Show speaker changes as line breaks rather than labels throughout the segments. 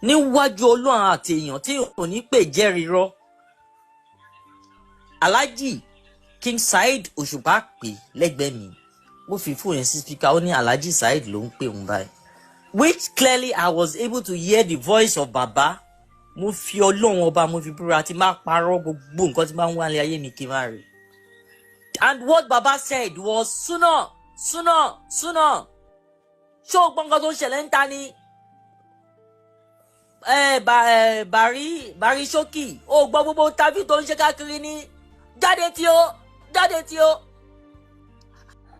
Níwájú Ọlọ́run àti èèyàn tí ò ní pè jẹ́rìí rọ́, Alhaji King Saheed Òṣùpá pè lẹ́gbẹ̀ẹ́ mi. Mo fi fóònù yẹn sí speaker. Ó ní Alhaji Saheed ló ń pè òun báyìí, which clearly I was able to hear the voice of Baba. Mo fi Ọlọ́run Ọba, mo fi búra, tí máa parọ́ gbogbo nǹkan tí máa ń wá ní ayé mi kí n má rí. And what Baba said was, "Suna, Suna, Suna, ṣé o gbọ́ nǹkan tó ń ṣẹlẹ̀ ń ta ni? Ẹ bá ẹ bàrí bàrí ṣókì, o gbọ́ gbogbo tàbí tó ń ṣe káàkiri ní jáde tí ó jáde tí ó."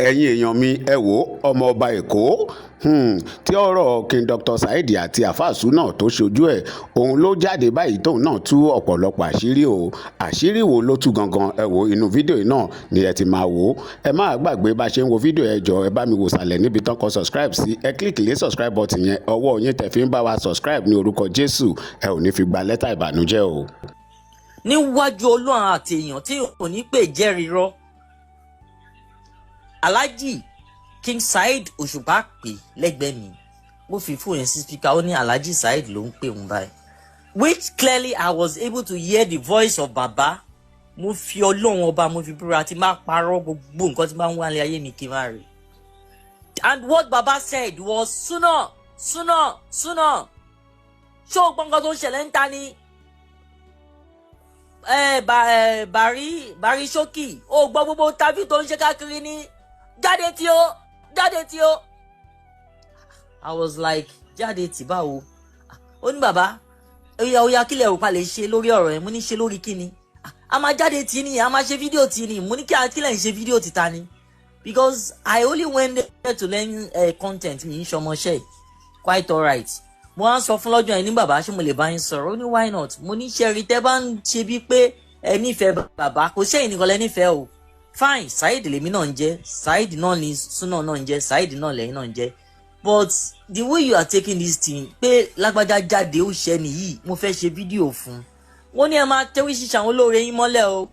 Ẹ̀yin èèyàn mi, ẹ wo Ọmọọba Èkó, tí ọ̀rọ̀ King Dr. Saheed àti Àáfàá Sunna tó ṣojú ẹ̀, òun ló jáde báyìí, tóun náà tú ọ̀pọ̀lọpọ̀ àṣírí o. Àṣírí wo ló tú gangan? Ẹ wo inú fídíò yìí náà ni ẹ ti máa wò ó. Ẹ má gbàgbé, bá ṣe ń wo fídíò, ẹ jọ̀ọ́, ẹ bá mi wò sàlẹ̀ níbi tán kọ "subscribe" sí. Ẹ click lé subscribe button yẹn. Ọwọ́ yín tẹ̀ fi ń bá wa subscribe, ní orúkọ Jésù, ẹ ò ní fi gba lẹ́tà ìbànújẹ́ o.
Níwájú Ọlọ́run àti èèyàn tí ò ní pè jẹ́rìí rọ́, Alhaji King Saheed Òṣùpá pè lẹ́gbẹ̀ẹ́ mi. Mo fi fóònù yẹn sí speaker. Ó ní Alhaji Saheed ló ń pè òun báyìí, which clearly I was able to hear the voice of Baba. Mo fi Ọlọ́run Ọba, mo fi búra, tí máa parọ́ gbogbo nǹkan tí máa ń wá ní ayé mi kí n má rí. And what Baba said was, "Suna, Suna, Suna, ṣé o gbọ́ nǹkan tó ń ṣẹlẹ̀ ń ta ni? Ẹ bá ẹ bàrí bàrí ṣókì, o gbọ́ gbogbo tàbí tó ń ṣe káàkiri ní jáde tí ó jáde tí ó." I was like, "Jáde tí báwo?" Ó ní, "Bàbá, oya oya, kílẹ̀ òpá lè ṣe lórí ọ̀rọ̀ yẹn?" Mo ní, "Ṣe lórí kíni?" "A máa jáde tí ni, a máa ṣe fídíò tí ni." Mo ní, "Kí kílẹ̀ ń ṣe fídíò títa ni?" Because I only went there to learn content. Mi ń ṣọmọṣẹ́, quite alright. Mo wá ń sọ fún lọ́jọ́ yẹn ní, "Bàbá, ṣé mo lè bá yín sọ̀rọ̀?" Ó ní, "Why not?" Mo ní, "Ṣẹ́rí, tẹ́ bá ń ṣe bíi pé ẹ nífẹ̀ẹ́ bàbá, kò sẹ́yìn nìkan lẹ nífẹ̀ẹ́ o. Fine, Saheed lèmi náà ń jẹ́, Saheed náà ni Súnà náà ń jẹ́, Saheed náà lẹ́yìn náà ń jẹ́, but the way you are taking this thing, pé lágbájá jáde, ó ṣẹ́ nìyí, mo fẹ́ ṣe fídíò fún wọ́n ní ẹ máa tẹ́wé ṣíṣe àwọn olóore yín mọ́lẹ̀ o."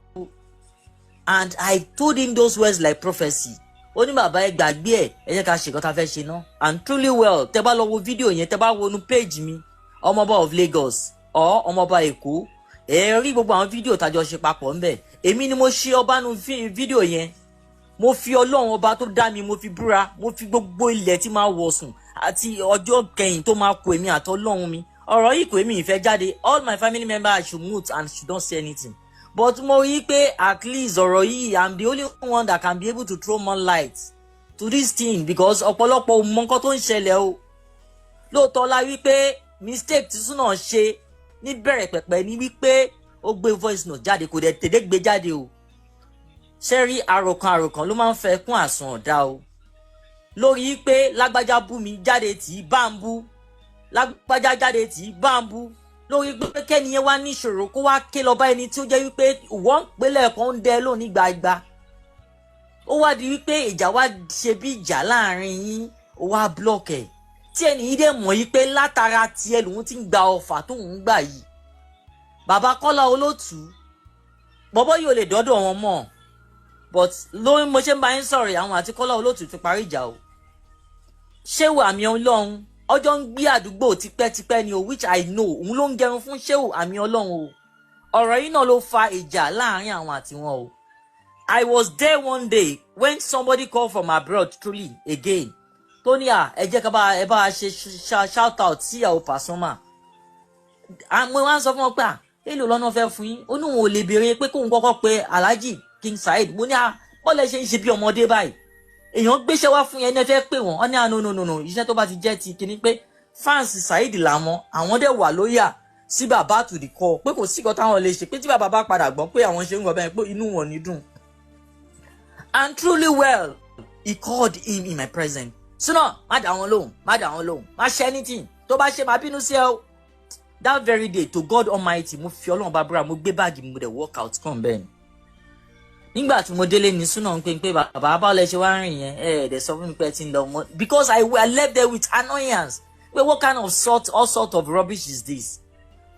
And I told him those words like prophecy. Ó ní, "Bàbá, ẹ gbàgbé ẹ, ẹ jẹ́ ká ṣe nǹkan tá a fẹ́ ṣe ná." And truly well, tẹ́ bá lọ wo fídíò yẹn, tẹ́ bá wọnú page mi, Ọmọọba of Lagos or Ọmọọba Èkó, ẹ rí gbogbo àwọn fídíò tájọ ṣe papọ̀ ńbẹ̀. Èmi ni mo ṣe ọba nu fídíò yẹn. Mo fi Ọlọ́run Ọba tó dá mi, mo fi búra, mo fi gbogbo ilẹ̀ tí máa wọ̀ sùn àti ọjọ́ kẹyìn tó máa kó èmi àtọlọ́run mi. Ọ̀rọ̀ yìí kò èmi ìfẹ́ jáde. All my family members should mute and should not say anything, but mo rí i pé at least ọ̀rọ̀ yìí, I'm the only one that can be able to throw more light to this thing, because ọ̀pọ̀lọpọ̀ ò mọ nǹkan tó ń ṣẹlẹ̀ o. Lóòótọ́ la wí pé mistake tí Súnà ṣe níbẹ̀rẹ̀ pẹ̀pẹ̀ ni wípé ó gbé voice note jáde, kò dẹ̀ tètè gbé jáde o. Ṣé rí, àròkàn àròkàn ló máa ń fẹ́ kún àsun ọ̀dà o. Lórí pé lágbájá bú mi, jáde tì í, bá ń bú lágbájá, jáde tì í, bá ń bú, lórí pé kẹ́niyẹn wá níṣòro, kó wá ké lọ bá ẹni tí ó jẹ́ wípé wọ́n ń pélé ẹ̀kan ń dẹ lónìí gbagba, ó wá di wípé ìjà wá ṣe bí ìjà láàrin yín, ó wá block ẹ̀, tí ẹni yìí dẹ̀ mọ̀ yìí pé látara tiẹ̀ lòun ti ń gba ọfà tóun ń gbà yìí. Bàbá Kọ́lá Olótù, bọ́bọ́ yìí ò lè dọ́dọ̀ wọn mọ́, but lórí mo ṣe ń bá yín sọ̀rọ̀, àwọn àti Kọ́lá Olótù ti parí ìjà o. Ṣéwù Àmì Ọlọ́run, ọjọ́ ń gbé àdúgbò tipẹ́tipẹ́ ni o, which I know, òun ló ń gẹrun fún Ṣéwù Àmì Ọlọ́run o. Ọ̀rọ̀ yìí náà ló fa ìjà láàrin àwọn àti wọn o. I was there one day when somebody called from abroad, truly again, tó ní à, ẹ jẹ́ ká bá ẹ bá ṣe shout out sí ìyàwó Pasuma. Mo wá ń sọ fún wọn pé à, èlò lọ́nà fẹ́ fún yín? Ó ní òun ò lè béèrè, pé kóun kọ́kọ́ pe Alhaji King Saheed. Mo ní, à, bọ́ọ̀lù ẹ ṣe ń ṣe bí ọmọdé báyìí? Èèyàn gbéṣẹ́ wá fún yẹn ní ẹ fẹ́ pè wọ́n. Ọ ní à, no, no, no, no, iṣẹ́ tó bá ti jẹ́ ti kíní, pé fans Saheed làwọn, àwọn dẹ̀ wà lóyà sí bàbá to the core, pé kò sí nǹkan táwọn lè ṣe, pé tí bàbá bá padà gbọ́ pé àwọn ṣe ń gbọ́ bẹ́ẹ̀, pé inú wọn ní dùn. And truly well, he called him in my presence. "Suna, má dá wọn lóhùn, má dá wọn lóhùn, má ṣe anything, tó bá ṣe, má bínú sí ẹ o." That very day, to God Almighty, mo fi Ọlọ́run bá búra, mo gbé báàgì mi, mo dẹ̀ walk out kàn bẹ́ẹ̀ ni. Nígbà tí mo délé ní Súnà ń pè pé, "Bàbá, báwo lẹ ṣe wá rìn yẹn? Ẹ ẹ̀ dẹ̀ sọ fún mi pé ẹ ti ń lọ mọ́." Because I left there with annoyance pé what kind of sort, all sort of rubbish is this?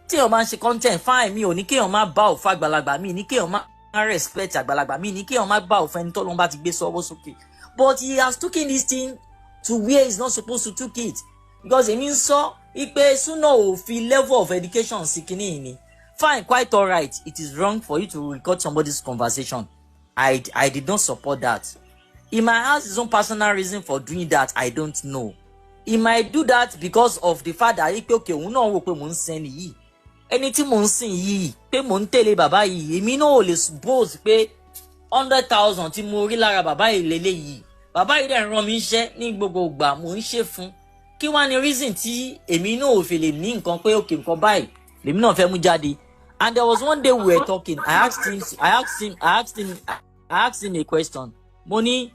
Tí èèyàn máa ń ṣe content, fine, mi ò ní kéèyàn má bá òfin àgbàlagbà, mi ní kéèyàn má respect àgbàlagbà, mi ní kéèyàn má bá òfin ẹni tọ́lọ́run bá ti gbé sọ́wọ́ sókè, but he has taken this thing to where he's not supposed to took it, because èmi ń sọ Ipe Suna ò fi level of education sí kinní yìí ni. Fine, quite alright, it is wrong for you to record somebody's conversation. I did not support that. He might have his own personal reason for doing that, I don't know. He might do that because of the fact that pé okay, òun náà wò pé mò ń sin ẹni yìí, ẹni tí mò ń sìn yìí, pé mò ń tẹ̀lé bàbá yìí, èmi náà ò lè suppose pé 100,000 tí mo rí lára bàbá yìí lélẹ́yìí, bàbá yìí dẹ̀ ń rán mi iṣẹ́ ní gbogbo ìgbà, mò ń ṣe fún kí wá ní reason tí èmi náà ò fi lè ní nǹkan pé okay, nǹkan báyìí lèmi náà fẹ́ mú jáde. And there was one day we were talking, I asked him a question. Mo ní,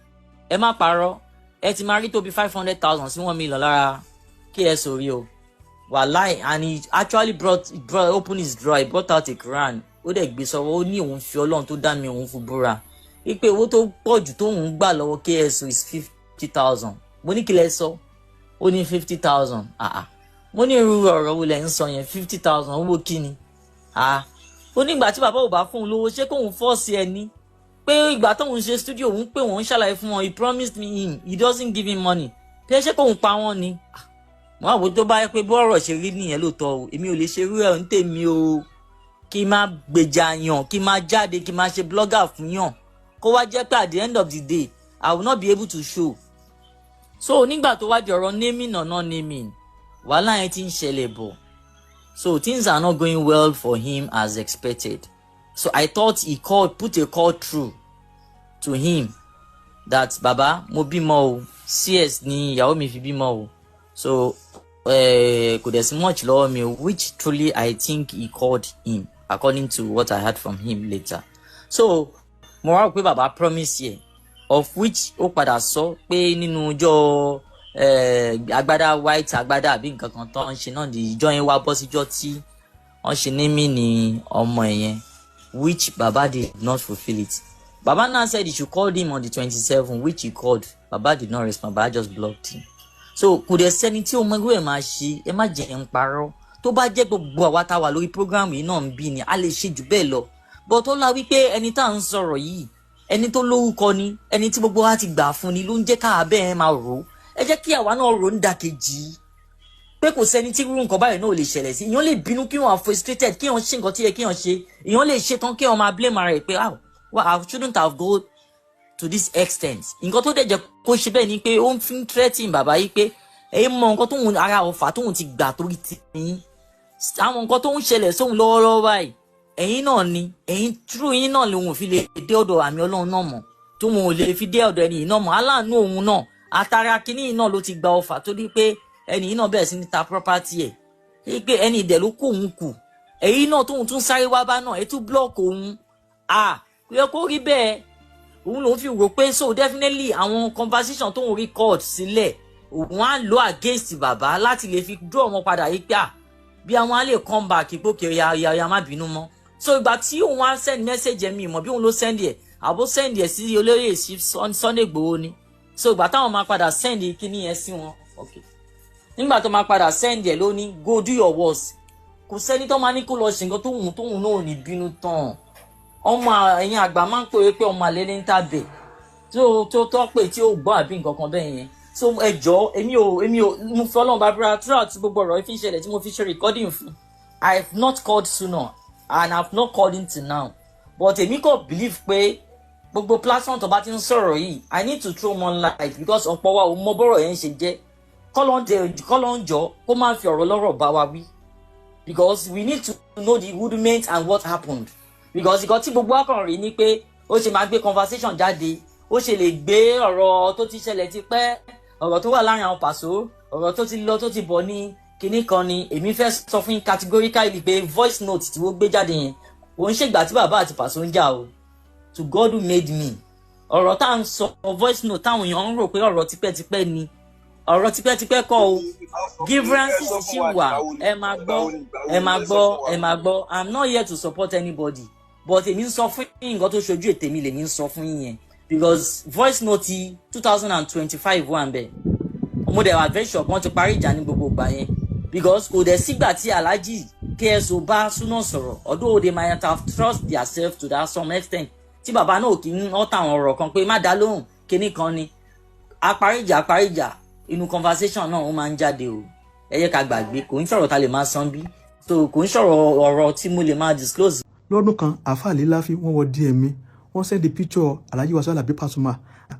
ẹ má parọ́, ẹ ti máa rí tó bí 500,000 sí 1 million lára KSO rí o, wàláì. And he actually brought open his drawer, he brought out a Quran, ó dẹ̀ gbé sọ́wọ́, ó ní òun fi Ọlọ́run tó dá mi, òun fi búra wípé owó tó pọ̀ jù tóun gbà lọ́wọ́ KSO is 50,000. Mo ní, kí lẹ sọ? Ó ní 50,000. Ah, mo ní, irú ọ̀rọ̀ wo lẹ̀ ń sọ yẹn? 50,000, owó kí ni? Ah, ó ní ìgbà tí bàbá ò bá fóun lówó, ṣé kóun force ẹ ní pé ìgbà tóun ṣe studio, òun pé òun ṣàlàyé fún wọn, he promised me him, he doesn't give him money, pé ṣé kóun pa wọ́n ni? Wọ́n àwò tó bá yẹ pé bọ́ọ̀rọ̀ ṣe rí nìyẹn lóòótọ́ o, èmi ò lè ṣe irú ẹ̀ ń tèmi o, kí n má gbèjà yàn, kí n má jáde, kí n má ṣe blogger fún yàn, kó wá jẹ́ pé at the end of the day I will not be able to show. So nígbà tó wá di ọ̀rọ̀ naming or not naming, wàhálà yẹn ti ń ṣẹlẹ̀ bọ̀. So things are not going well for him as expected. So I thought he called, put a call through to him that, "Baba, mo bímọ o, CS ni ìyàwó mi fi bímọ o, so kò dẹ̀ sí much lọ́wọ́ mi o," which truly I think he called him according to what I heard from him later. So mo wá rò pé baba promise yẹ, of which ó padà sọ pé nínú ọjọ́ agbádá white agbádá àbí nǹkan kan tó ń ṣe náà di ìjọ yẹn wá bọ́ síjọ́ tí wọ́n ṣe ní mí ní ọmọ ẹ̀ yẹn, which baba did not fulfil it. Baba now said he should call him on the 27, which he called. Baba did not respond. Baba just blocked him. So kò dẹ̀ sẹ́ni tí o mọ ẹgbẹ́ ẹ̀ máa ṣe. Ẹ má jẹ́ ń parọ́, tó bá jẹ́ gbogbo àwa tá a wà lórí program yìí náà ń bí ni, a lè ṣe jù bẹ́ẹ̀ lọ, but tó la wípé ẹni tá à ń sọ̀rọ̀ yìí, ẹni tó lórúkọ ni, ẹni tí gbogbo wa ti gbà fún ni, ló ń jẹ́ káà bẹ́ẹ̀ máa rò ó. Ẹ jẹ́ kí àwa náà rò ń dàkejì pé kò sẹ́ni tí irú nǹkan báyìí náà ò lè ṣẹlẹ̀ sí. Èèyàn lè bínú, kí wọ́n frustrated, kí wọ́n ṣe nǹkan tí yẹ kí wọ́n ṣe. Èèyàn lè ṣe tán, kí wọ́n máa blame ara ẹ̀ pé, "Ah, well, I shouldn't have go to this extent." Nǹkan tó dẹ̀ jẹ́ kó ṣe bẹ́ẹ̀ ni pé ó ń fi threatening bàbá yìí pé èyí mọ nǹkan tóun ara ọ̀fà tóun ti gbà torí ti yín, àwọn nǹkan tó ń ṣẹlẹ̀ sóun lọ́wọ́lọ́wọ́ báyìí, ẹ̀yin náà ni, ẹ̀yin true yín náà lòun ò fi lè dé ọ̀dọ̀ àmì Ọlọ́run náà mọ̀, tóun ò lè fi dé ọ̀dọ̀ ẹni yìí náà mọ̀, aláàánú òun náà, àtàrà kínní yìí náà ló ti gba ọfà tó di pé ẹni yìí náà bẹ̀rẹ̀ sí ní ta property ẹ̀, pé ẹni ìdẹ̀ ló kó òun kù, èyí náà tóun tún sáré wá bá náà, ẹ tún block òun. Ah, kò yẹ kó rí bẹ́ẹ̀. Òun lòun fi rò pé so definitely àwọn conversation tóun record sílẹ̀, òun á lò against bàbá láti lè fi draw wọn padà yìí pé à bí àwọn á lè come back pé okay, ya ya ya, má bínú mọ́. So ìgbà tí òun á send message, mi mọ̀ bí òun ló send ẹ̀ àbó send ẹ̀ sí olóyè Sunday Igboho ni. So ìgbà táwọn máa padà send kíní yẹn sí wọn, okay, nígbà tó máa padà send ẹ̀ ló ní, "Go do your worst." Kò sẹ́ni tó máa ní kó lọ ṣe nǹkan tóun tóun náà ò ní bínú tán. Ọmọ ẹ̀yin àgbà máa ń pè é pé ọmọ àlè ní tàbẹ̀ tó tọ́ pé tí ó gbọ́ àbí nǹkan kan bẹ́ẹ̀ yẹn. So ẹ jọ̀ọ́, èmi ò mo fi Ọlọ́run bá búra, throughout gbogbo ọ̀rọ̀ ìfi ń ṣẹlẹ̀ tí mo fi ṣe recording fún, I have not called sooner and I have not called him till now, but èmi kò believe pé gbogbo platform tó bá ti ń sọ̀rọ̀ yìí, I need to throw more light because ọ̀pọ̀ wa ò mọ bọ́rọ̀ yẹn ṣe jẹ́. Kọ́lọ́n jọ kó má fi ọ̀rọ̀ lọ́rọ̀ bá wa wí, because we need to know the rudiment and what happened, because nǹkan tí gbogbo wa kàn rí ni pé ó ṣe máa gbé conversation jáde, ó ṣe lè gbé ọ̀rọ̀ tó ti ṣẹlẹ̀ ti pẹ́, ọ̀rọ̀ tó wà láàrin àwọn pàṣọ, ọ̀rọ̀ tó ti lọ tó ti bọ̀ ní kinní kan ni. Èmi fẹ́ sọ fún yín categorically pé voice note tí wọ́n gbé jáde yẹn kò ń ṣègbà tí bàbá àti pàṣọ ń jà o. To God who made me, ọ̀rọ̀ tá à ń sọ, voice note táwọn èèyàn ń rò pé ọ̀rọ̀ tipẹ́tipẹ́ ni, ọ̀rọ̀ tipẹ́tipẹ́ kọ́ o. Grievances ṣì wà. Ẹ máa gbọ́, ẹ máa gbọ́, ẹ máa gbọ́. I'm not here to support anybody, but èmi ń sọ fún yín nǹkan tó ṣojú ètè mi lèmi ń sọ fún yín yẹn, because voice note 2025 wà ń bẹ̀. Mo dẹ̀ wà very sure wọ́n ti parí ìjà ní gbogbo ìgbà yẹn, because kò dẹ̀ sígbà tí Alhaji KSO bá Súnà sọ̀rọ̀, although they might have trust theirself to that some extent, tí bàbá náà kì í ọ́tà àwọn ọ̀rọ̀ kan pé má dá lóhùn kinní kan ni. Aparíjà aparíjà inú conversation náà ó máa ń jáde o. Ẹ jẹ́ ká gbàgbé, kò ń sọ̀rọ̀ ta lè máa san bí, so kò ń sọ̀rọ̀ ọ̀rọ̀ tí mo lè máa disclose.
Lọ́dún kan, àáfàá Líláfí, wọ́n wọ DM mi, wọ́n send picture Alhaji Wasiu Alabi Pasuma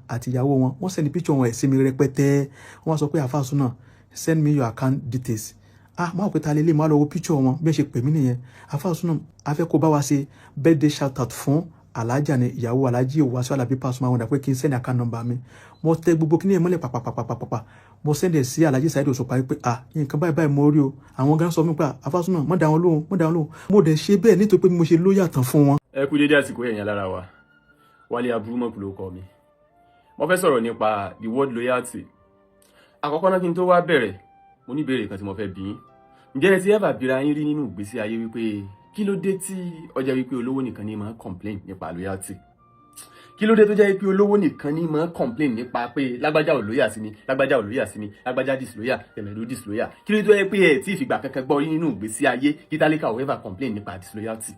àti ìyàwó wọn. Wọ́n send picture wọn ẹ̀ sí mi rẹpẹtẹ. Wọ́n wá sọ pé, "Àáfàá Sunna, send me your account details." Ah, máa pẹ́ ta lélẹ̀, máa lọ wo picture wọn. Bí wọ́n ṣe pè mí nìyẹn. "Àáfàá Sunna, a fẹ́ kó bá wa ṣe birthday shout out fún Alhaja ni ìyàwó Alhaji Wasiu Alabi Pasuma." Wọn dà pé kí n send account number mi. Mo tẹ gbogbo kí ni ẹ̀ mọ́lẹ̀ pàpàpàpàpà. Mo send ẹ̀ sí Alhaji Saheed Òṣùpá pé, "Ah, nǹkan báyìí báyìí mo rí o." Àwọn gan sọ fún mi pé, "Àáfàá Sunna, mọ̀ dá wọn lóhùn, mọ̀ dá wọn lóhùn." Mo dẹ̀ ṣe bẹ́ẹ̀ nítorí pé mo ṣe lóyà tán fún wọn.
Ẹ kú dédé àsìkò ẹ̀yàn lára wa. Wálé Aburúmọ̀kù ló kọ mi. Mo fẹ́ sọ̀rọ̀ nípa the word loyalty. Àkọ́kọ́ náà, kí n tó wá bẹ̀rẹ̀, mo ní ìbéèrè kan tí mo fẹ́ bi yín. Ǹjẹ́ ẹ ti ever bira yín rí nínú ìgbésí ayé wípé kí ló dé tí ó jẹ́ wípé olówó nìkan ní máa ń complain nípa loyalty? Kí ló dé tó jẹ́ wípé olówó nìkan ní máa ń complain nípa pé lágbájá ò loyal sí mi, lágbájá ò loyal sí mi, lágbájá disloyal, tẹ̀mẹ̀dó disloyal? Kí ló dé tó jẹ́ pé ẹ̀ tí ìfìgbà kankan gbọ́ rí nínú ìgbésí ayé kí tálíkà ò ever complain nípa disloyalty?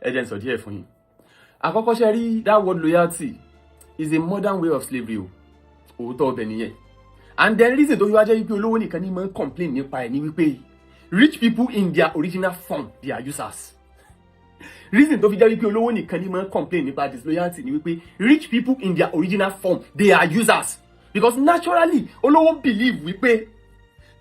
Ẹ jẹ́ n sọ díẹ̀ fún yín. Àkọ́kọ́, ṣe rí that word loyalty is a modern way of slavery o. Òótọ́ ọbẹ̀ nìyẹn. And then reason tó fi wá jẹ́ wípé olówó nìkan ní máa ń complain nípa ẹ̀ ní wípé rich people in their original form, they are users. Reason tó fi jẹ́ wípé olówó nìkan ní máa ń complain nípa disloyalty ni wípé rich people in their original form, they are users, because naturally olówó believe wípé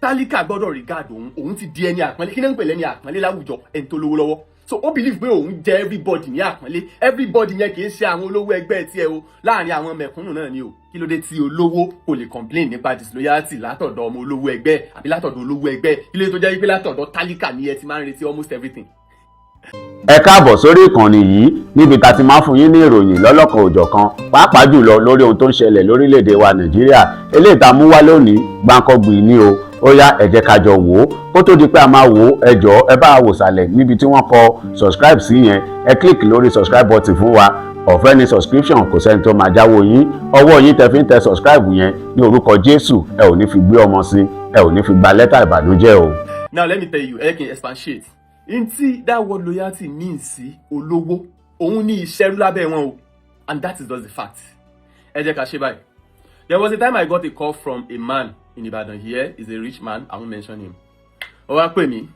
tálíkà gbọ́dọ̀ regard òun. Òun ti di ẹni àpọ́nlé. Kí ló ń pè lẹ́ni àpọ́nlé láwùjọ? Ẹni tó lówó lọ́wọ́. So ó believe pé òun jẹ́ everybody ní àpọ́nlé. Everybody yẹn kì í ṣe àwọn olówó ẹgbẹ́ tiẹ̀ o, láàrin àwọn mẹ̀kúnnù náà ni o. Kí ló dé tí olówó kò lè complain nípa disloyalty látọ̀dọ̀ ọmọ olówó ẹgbẹ́ àbí látọ̀dọ̀ olówó ẹgbẹ́? Kí ló dé tó jẹ́ wípé látọ̀dọ̀ tálíkà ni ẹ ti máa ń retí almost everything?
Ẹ káàbọ̀ sórí ìkànnì yìí, níbi tá a ti máa ń fún yín ní ìròyìn lọ́lọ́kan òjọ̀kan, pàápàá jùlọ lórí ohun tó ń ṣẹlẹ̀ lórílẹ̀‐èdè wa Nàìjíríà. Eléyìí tá a mú wá lónìí, gbáǹkọ́gbì ni o. Ó yá, ẹ jẹ́ ká jọ wò ó. Kó tó di pé a máa wò ó, ẹ jọ̀ọ́, ẹ bá wa wò sàlẹ̀ níbi tí wọ́n kọ subscribe sí yẹn. Ẹ click lórí subscribe button fún wa. Ọ̀fẹ́ ni subscription, kò sẹ́ni tó máa jáwọ́ yín. Ọwọ́ yín tẹ fi ń tẹ subscribe yẹn, ní orúkọ Jésù, ẹ ò ní fi gbé ọmọ sí, ẹ ò ní fi gba lẹ́tà ìbànújẹ́ o.
Now let me tell you, ẹ kí n expatiate ntí that word loyalty means sí olówó. Òun ní ìṣẹ́rú lábẹ́ wọn o, and that is just the fact. Ẹ jẹ́ ká ṣe báyìí. There was a time I got a call from a man in Ibadan here. He's a rich man, I won't mention him. Ó wá pè mí,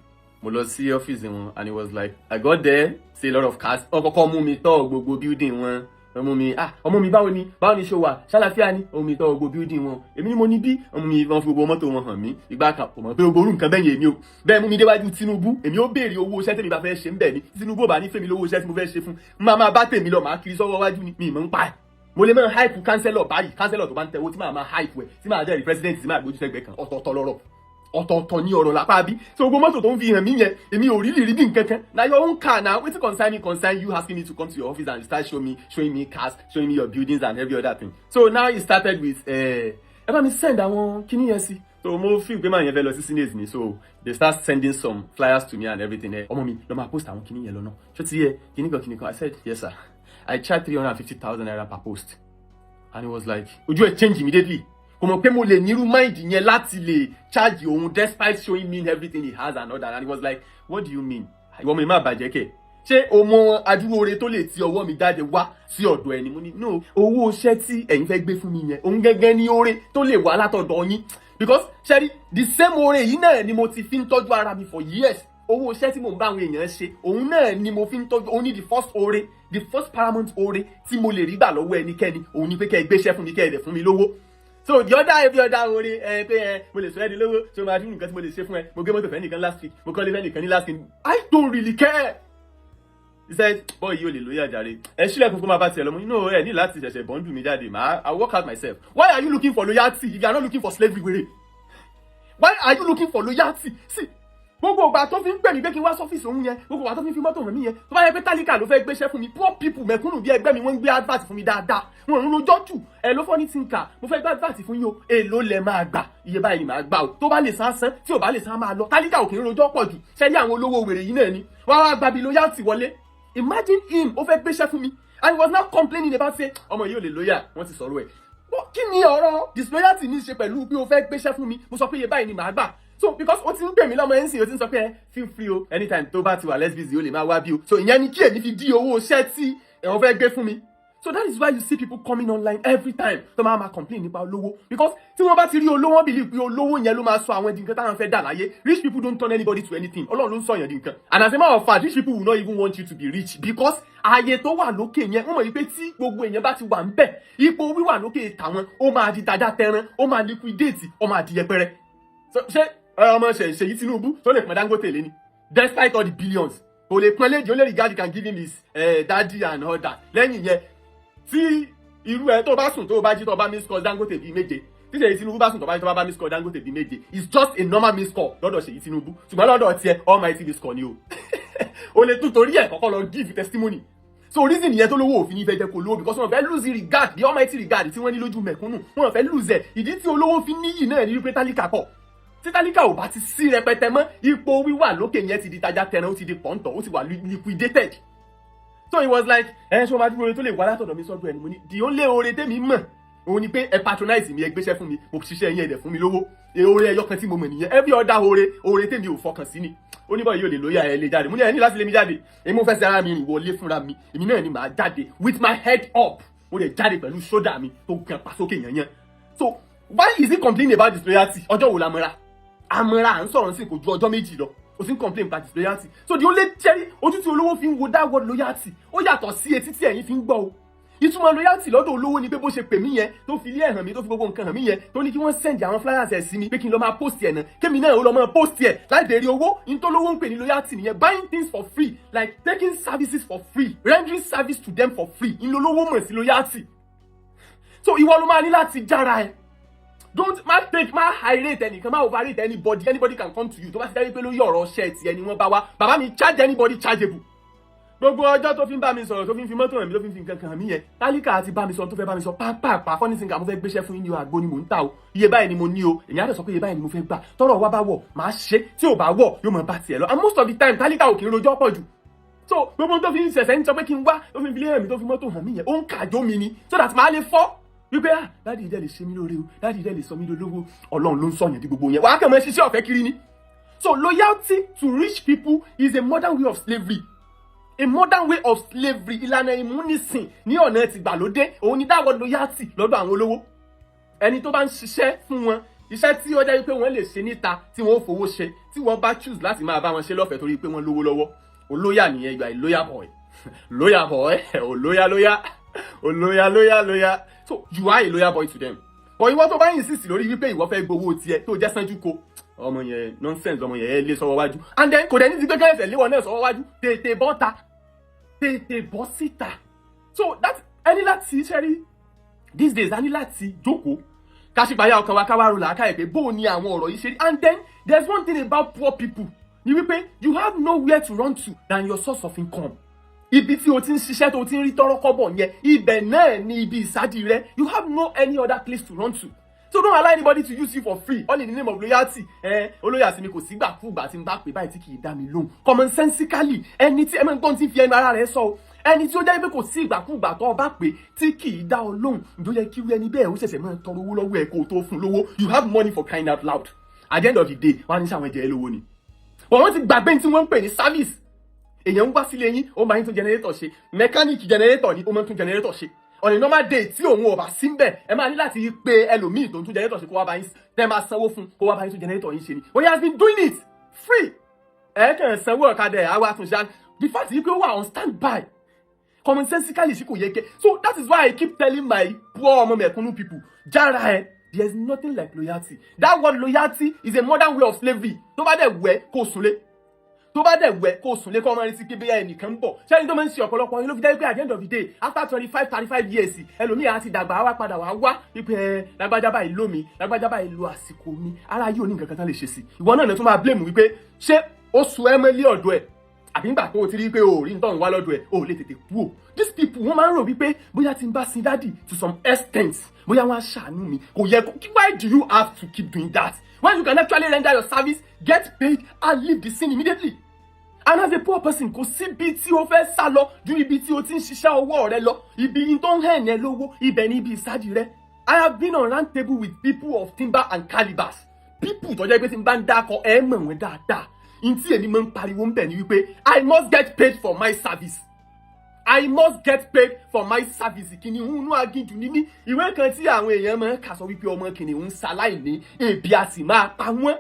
mo lọ sí ọ́fíìsì wọn, and he was like, I got there, see a lot of cars. Wọ́n kọ́kọ́ mú mi tọ́ gbogbo building wọn. Wọ́n mú mi, "Ah, ọmọ mi, báwo ni, báwo ni, ṣó wà, ṣàlàfíà ni?" Ọmọ mi tọ́ gbogbo building wọn. Èmi ni mo ní bí ọmọ mi, wọ́n fi gbogbo mọ́tò wọn hàn mí. Ìgbà kan kò mọ̀ pé gbogbo orú nǹkan bẹ́yẹn èmi o bẹ́ẹ̀ mú mi déwájú Tinubu, èmi ó béèrè owó iṣẹ́ tèmi bá fẹ́ ṣe ń bẹ̀ ni. Tinubu ò bá ní fèmí lówó iṣẹ́ tí mo fẹ́ ṣe fún, máa máa bá tèmi lọ, máa kiri sọ́wọ́ wájú ni. Mi ì mọ̀ ń pa ẹ̀. Mo lè máa hype councillor báyìí, councillor tó bá ń tẹ̀wó tí máa máa hype ẹ̀, tí máa jẹ́rìí president, tí máa gbójú sẹ́gbẹ̀ẹ́ kan. Ọ̀tọ̀ọ̀tọ̀ lọ́rọ̀, ọ̀tọ̀ọ̀tọ̀ ní ọ̀rọ̀ lápá bí. So gbogbo mọ́tò tó ń fi hàn mí yẹn, èmi ò rí lè rí bí nǹkan kan. Na your own car na wetin concern me, concern you asking me to come to your office and start showing me cars, showing me your buildings and every other thing? So now it started with, ẹ bá mi send àwọn kíní yẹn sí. So mo feel pé màá yẹn fẹ́ lọ sí senate ni, so they start sending some flyers to me and everything. Ẹ ọmọ mi lọ máa post àwọn kíní yẹn lọ náà, ṣó ti yẹ, kíní kan kíní kan. I said, "Yes sir, I charge ₦350,000 per post." And he was like, ojú ẹ change immediately. Kò mọ̀ pé mo lè nírú mind yẹn láti lè charge òun despite showing me everything he has and all that. And he was like, "What do you mean? Ìwọ mi má bàjẹ́ kẹ̀, ṣé o mọ adúrú oore tó lè ti ọwọ́ mi jáde wá sí ọ̀dọ̀ ẹni?" Mo ní, "No, owó iṣẹ́ tí ẹ̀yin fẹ́ gbé fún mi yẹn, òun gẹ́gẹ́ ní oore tó lè wá látọ̀dọ̀ yín, because ṣẹ́rí, the same oore yìí náà ni mo ti fi ń tọ́jú ara mi for years. Owó iṣẹ́ tí mò ń bá àwọn èèyàn ṣe, òun náà ni mo fi ń tọ́jú. Òun ní the first oore, the first paramount oore tí mo lè rí gbà lọ́wọ́ ẹnikẹ́ni, òun ni pé kẹ́ ẹ gbéṣẹ́ fún mi, kẹ́ ẹ dẹ̀ fún mi lówó. So the other, every other oore, ẹ pé ẹ mo lè sọ ẹ́ di lówó, ṣé o máa dúró nǹkan tí mo lè ṣe fún ẹ, mo gbé mọ́tò fẹ́ nìkan last week, mo kọ́lé fẹ́ nìkan ní last week, I don't really care." He said, "Boy yìí ò lè lóye àjàre, ẹ sílẹ̀kùn kó máa bá tiẹ̀ lọ." Mo ní, "No, ẹ ní láti ṣẹ̀ṣẹ̀ bundle mi jáde. Màá, I work out myself. Why are you looking for loyalty if you are not looking for slavery? Wèrè, why are you looking for loyalty?" See, gbogbo ìgbà tó fi ń pè mí pé kí n wá sọ́fíìsì òun yẹn, gbogbo ìgbà tó fi ń fi mọ́tò hàn mí yẹn, tó bá yẹ pé tálíkà ló fẹ́ gbéṣẹ́ fún mi, poor people, mẹ̀kúnnù bí ẹgbẹ́ mi, wọ́n ń gbé advert fún mi dáadáa, wọn ń rojọ́ jù. Ẹ ló fọ́ ní tinka, mo fẹ́ gbé advert fún yín o, èló lẹ máa gbà? Iye báyìí ni màá gbà o. Tó bá lè san san, tí ò bá lè san, máa lọ. Tálíkà ò kì í rojọ́ pọ̀ jù. Ṣẹ́yìn àwọn olówó wèrè yìí náà ni wọ́n wá gbabi loyalty wọlé. Imagine him, ó fẹ́ gbéṣẹ́ fún mi and he was now complaining about say ọmọ yìí ò lè loyal, wọ́n ti sọ̀rọ̀ ẹ̀. Kí ni ọ̀rọ̀ disloyalty ní í ṣe pẹ̀lú bí o fẹ́ gbéṣẹ́ fún mi? Mo sọ pé iye báyìí ni màá gbà. So because o ti ń pè mí lọ́mọ ẹ̀ ń sìn, o ti ń sọ pé ẹ feel free o, anytime tó bá ti wà less busy, o lè máa wá bí o. So ìyẹn ni kí èmi fi dí owó iṣẹ́ tí ẹ̀wọ̀n fẹ́ gbé fún mi. So that is why you see people coming online every time tó máa ma complain nípa olówó, because tí wọ́n bá ti rí olówó, wọ́n believe pé olówó yẹn ló máa sọ àwọn di nǹkan táwọn fẹ́ dà láyé. Rich people don't turn anybody to anything. Ọlọ́run ló ń sọ yẹn di nǹkan. And as a matter of fact, rich people will not even want you to be rich, because ààyè tó wà lókè yẹn, wọ́n mọ̀ wípé tí gbogbo èèyàn bá ti wà ń bẹ̀, ipò wíwà lókè tàwọn, ó máa di tajà tẹran, ó máa liquidate, ó máa di yẹpẹrẹ. So, ṣé ọmọ Ṣèyí Tinubu tó lè pọn Dangote lé ni, despite all the billions? Kò lè pọn léjì. Ó lè regard you can give him his daddy and all that. Lẹ́yìn yẹn, tí irú ẹ tó bá sùn, tó bá jí, tó bá miss call Dangote bíi méje, tí Ṣèyí Tinubu bá sùn, tó bá jí, tó bá miss call Dangote bíi méje, it's just a normal miss call lọ́dọ̀ Ṣèyí Tinubu. Ṣùgbọ́n lọ́dọ̀ tiẹ̀, almighty miss call ni o. O lè tún torí ẹ̀ kọ́kọ́ lọ give testimony. So reason yẹn tó lówó òfin ní fẹ́ jẹ́ kó lówó, because wọ́n fẹ́ lose regard, the almighty regard tí wọ́n ní lójú mẹ̀kúnnù, wọ́n fẹ́ lose ẹ̀. Ìdí tí olówó fi níyì náà ní wípé tálíkà pọ̀. Tí tálíkà ò bá ti sí rẹpẹtẹ mọ́, ipò wíwà lókè yẹn ti di tajà tẹran, ó ti di pọ̀ǹtọ̀, ó ti wà liquidated. So he was like, ẹ ṣé o máa dúró oore tó lè wá látọ̀dọ̀ mi sọ́dọ̀ ẹ̀ ni? Mo ní the only oore tèmi mọ̀ òun ni pé ẹ patronize mi, ẹ gbéṣẹ́ fún mi, mo ṣiṣẹ́ yẹn, ẹ dẹ̀ fún mi lówó. Oore ẹyọ kan tí mo mọ̀ nìyẹn. Every other oore, oore tèmi ò fọkàn sí ni. Ó ní bọ́ yóò lè lóyà ẹ lè jáde. Mo ní ẹ ní láti lé mi jáde. Èmi mo fẹ́ ṣe ara mi rìn wọlé fúnra mi, èmi náà ni màá jáde with my head up. Mo lè jáde pẹ̀lú shoulder mi tó gan pa sókè yẹn. So why is he complaining about disloyalty? Ọjọ́ wo la mọ́ra àmọ́ra à ń sọ̀rọ̀ sí? Kò ju ọjọ́ 2 lọ, o ti ń complain about disloyalty. So the only cherry, ojú tí olówó fi ń wo that word loyalty, ó yàtọ̀ sí etí tí ẹ̀yin fi ń gbọ́ o. Ìtumọ̀ loyalty lọ́dọ̀ olówó ni pé bó ṣe pè mí yẹn, tó fi ilé ẹ̀ hàn mí, tó fi gbogbo nǹkan hàn mí yẹn, tó ní kí wọ́n send àwọn flyers ẹ̀ sí mi pé kí n lọ máa post ẹ̀ náà, kémi náà ó lọ máa post ẹ̀ láì béèrè owó. Ní tó lówó ń pè ní loyalty nìyẹn: buying things for free, like taking services for free, rendering service to them for free. Ń lolówó mọ̀ sí loyalty. So ìwọ ló máa ní láti jára ẹ. Don't má take, má high rate ẹnìkan, má overrate anybody. Anybody can come to you tó bá ti dárí pé lórí ọ̀rọ̀ ṣẹ́ tiẹ̀ ni wọ́n bá wá. Bàbá mi, charge anybody chargeable. Gbogbo ọjọ́ tó fi ń bá mi sọ̀rọ̀, tó fi ń fi mọ́tò hàn mí, tó fi ń fi nǹkan kan hàn mí yẹn, tálíkà àti bá mi sọ tó fẹ́ bá mi sọ pápápá, fọ́nì sí nǹkan mo fẹ́ gbéṣẹ́ fún yín ní o, àgbo ni mò ń tà o, iye báyìí ni mo ní o. Èmi á dẹ̀ sọ pé iye báyìí ni mo fẹ́ gbà. Tọ́rọ̀ wá bá wọ̀, màá ṣe. Tí ò bá wọ̀, yóò máa bá tiẹ̀ lọ. And most of the time, tálíkà ò kì í rojọ́ pọ̀ jù. So gbogbo tó fi ń ṣẹ̀ṣẹ̀ ń sọ pé kí n wá, tó fi ń fi lé hàn mí, tó fi mọ́tò hàn mí yẹn, ó ń kàjó mi ni, so that màá lè fọ́ wípé, ah, daddy ìdẹ́ lè ṣe mí lóore o, daddy ìdẹ́ lè sọ mí lólówó. Ọlọ́run ló ń sọ̀yàn di gbogbo yẹn. Wàá kàn máa ṣiṣẹ́ ọ̀fẹ́ kiri ni. So loyalty to rich people is a modern way of slavery, a modern way of slavery. Ìlànà ìmúnisìn ní ọ̀nà tìgbàlódé òun ni dáwọ́ loyalty lọ́dọ̀ àwọn olówó. Ẹni tó bá ń ṣiṣẹ́ fún wọn, iṣẹ́ tí ó jẹ́ wípé wọ́n lè ṣe níta tí wọ́n ó fowó ṣe, tí wọ́n bá choose láti máa bá wọn ṣe lọ́fẹ̀ẹ́ torí pé wọ́n lówó lọ́wọ́, olóyà nìyẹn. You are a loyal boy, loyal boy, olóyà, lóyà, olóyà, lóyà, lóyà. So you are a loyal boy to them. But ìwọ tó bá insist lórí wípé ìwọ fẹ́ gbowó tiẹ̀, tó jẹ́ sanjú ko ọmọ yẹn, nonsense ọmọ yẹn, ẹ lé sọ́wọ́ wájú. And then kò dẹ̀ ní ti gbé kẹ́sẹ̀ léwọ náà sọ́wọ́ wájú. Tètè bọ́ta, tètè bọ́ síta. So that ẹni láti ṣe rí these days, a ní láti jókòó ká ṣípayá ọkàn wa, ká wá ro làákàyè pé bó o ní àwọn ọ̀rọ̀ yìí ṣe rí. And then there's one thing about poor people ni wípé you have nowhere to run to than your source of income. Ibi tí o ti ń ṣiṣẹ́, tó o ti ń rí tọ́rọ́ kọ́bọ̀ yẹn, ibẹ̀ náà ni ibi ìsádi rẹ. You have no any other place to run to. So don't allow anybody to use you for free, all in the name of loyalty. Ẹ olóyè àsìmí, kò sígbà kúgbà tí n bá pè báyìí tí kì í dá mi lóhùn. Common sensically, ẹni tí ẹ máa ń gbọ́n tí ń fi ẹnu ara rẹ̀ sọ o, ẹni tí ó jẹ́ pé kò sí ìgbàkúgbà tó o bá pè tí kì í dá ọ lóhùn, ǹjọ́ yẹ kí irú ẹni bẹ́ẹ̀ ó ṣẹ̀ṣẹ̀ máa tọrọ owó lọ́wọ́ ẹ̀ kó o tó fún lówó? You have money, for crying out loud. At the end of the day, wọ́n á ní sáwọn ẹ̀jẹ̀ ẹ lówó ni. Wọ́n ti gbàgbé tí wọ́n ń pè ní service. Èèyàn ń wá sílé yín, ó máa ń tún generator ṣe. Mechanic generator ni, ó máa ń tún generator ṣe. On a normal day tí òun ò bá sí ń bẹ̀, ẹ máa ní láti pe ẹlòmíì tó ń tún generator ṣe kó wá bá yín, tẹ́ máa sanwó fún kó wá bá yín tún generator yín ṣe ni. But he has been doing it free. Ẹ kàn sanwó ọ̀kadà ẹ̀, àwa àtúnṣe. The fact yìí pé ó wà on stand by, common sensically sí kò yẹ kẹ. So that is why I keep telling my poor ọmọ mẹ̀kúnnù people, jára ẹ. There is nothing like loyalty. That word loyalty is a modern way of slavery. Tó bá dẹ̀ wẹ̀, kó súnlé. Tó bá dẹ̀ wẹ̀, kó sùn lé, kó ọmọ retí pé bóyá ẹnìkan ń bọ̀. Ṣẹ́ni tó máa ń ṣe ọ̀pọ̀lọpọ̀ yín ló fi jẹ́ pé at the end of the day, after 25, 35 years, ẹlòmíì á ti dàgbà, á wá padà wá wá wípé ẹ lágbájá báyìí lómi, lágbájá báyìí lo àsìkò mi. Ara yóò ní nǹkan kan tán lè ṣe sí. Ìwọ náà lè tún máa blame wípé ṣé ó sun ẹ mọ́lé ọ̀dọ̀ ẹ̀, àbí ńgbà tó o ti rí pé o ò rí nítorí wá lọ́dọ̀ ẹ̀, o ò lè tètè kú o. These people, wọ́n máa ń rò wípé bóyá tí n bá sin daddy to some extent, bóyá wọ́n á ṣàánú mi. Kò yẹ kó. Why do you have to keep doing that when you can actually render your service, get paid and leave the scene immediately? And as a poor person, kò síbi tí o fẹ́ sá lọ ju ibi tí o ti ń ṣiṣẹ́ ọwọ́ rẹ lọ. Ibi tó ń hẹ̀ ní ẹ lówó, ibẹ̀ ní ibi ìsádi rẹ. I have been on round table with people of timber and calibers, people tó jẹ́ pé tí n bá ń dákọ, ẹ mọ̀ wọ́n dáadáa. N tí èmi máa ń pariwo ń bẹ̀ ni wípé I must get paid for my service. I must get paid for my service. Kìnìún inú aginjù ní mí. Ìwé kan tí àwọn èèyàn máa ń kà sọ wípé ọmọ kìnìún ń ṣaláìní, ebi a sì máa pa wọ́n.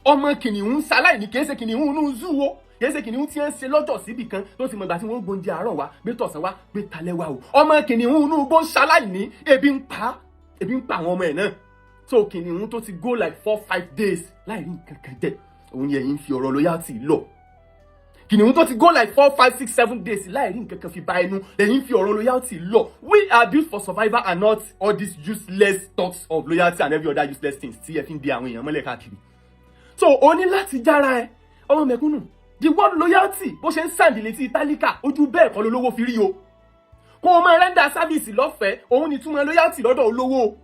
Ọmọ kìnìún ń ṣaláìní, kìí ṣe kìnìún inú zoo o, kìí ṣe kìnìún tí ń ṣe lọ́jọ́ síbì kan tó ti mọ̀ ìgbà tí wọ́n gbóúnjẹ àárọ̀ wá, gbé tọ̀sán wá, gbé talẹ́ wá o. Ọmọ kìnìún inú igbó ń ṣaláìní, ebi ń pa, ebi ń pa àwọn ọmọ ẹ̀ náà. So kìnìún tó ti go like 4-5 days láì rí nǹkan kan jẹ, òun yẹn ń fi ọ̀rọ̀ loyalty lọ. Kìnìún tó ti go like 4, 5, 6, 7 days láì rí nǹkan kan fi ba ẹnu, lẹ́yìn fi ọ̀rọ̀ loyalty lọ. We are built for survival and not all these useless talks of loyalty and every other useless things tí ẹ fi ń di àwọn èèyàn mọ́lẹ̀ káàkiri. So o ní láti jára ẹ, ọmọ mẹ̀kúnnù. The word loyalty, bó ṣe ń sound létí tálíkà, ojú bẹ́ẹ̀ kọ́ lólówó fi rí o. Kó o máa render service lọ́fẹ̀ẹ́, òun ni túmọ̀ loyalty lọ́dọ̀ olówó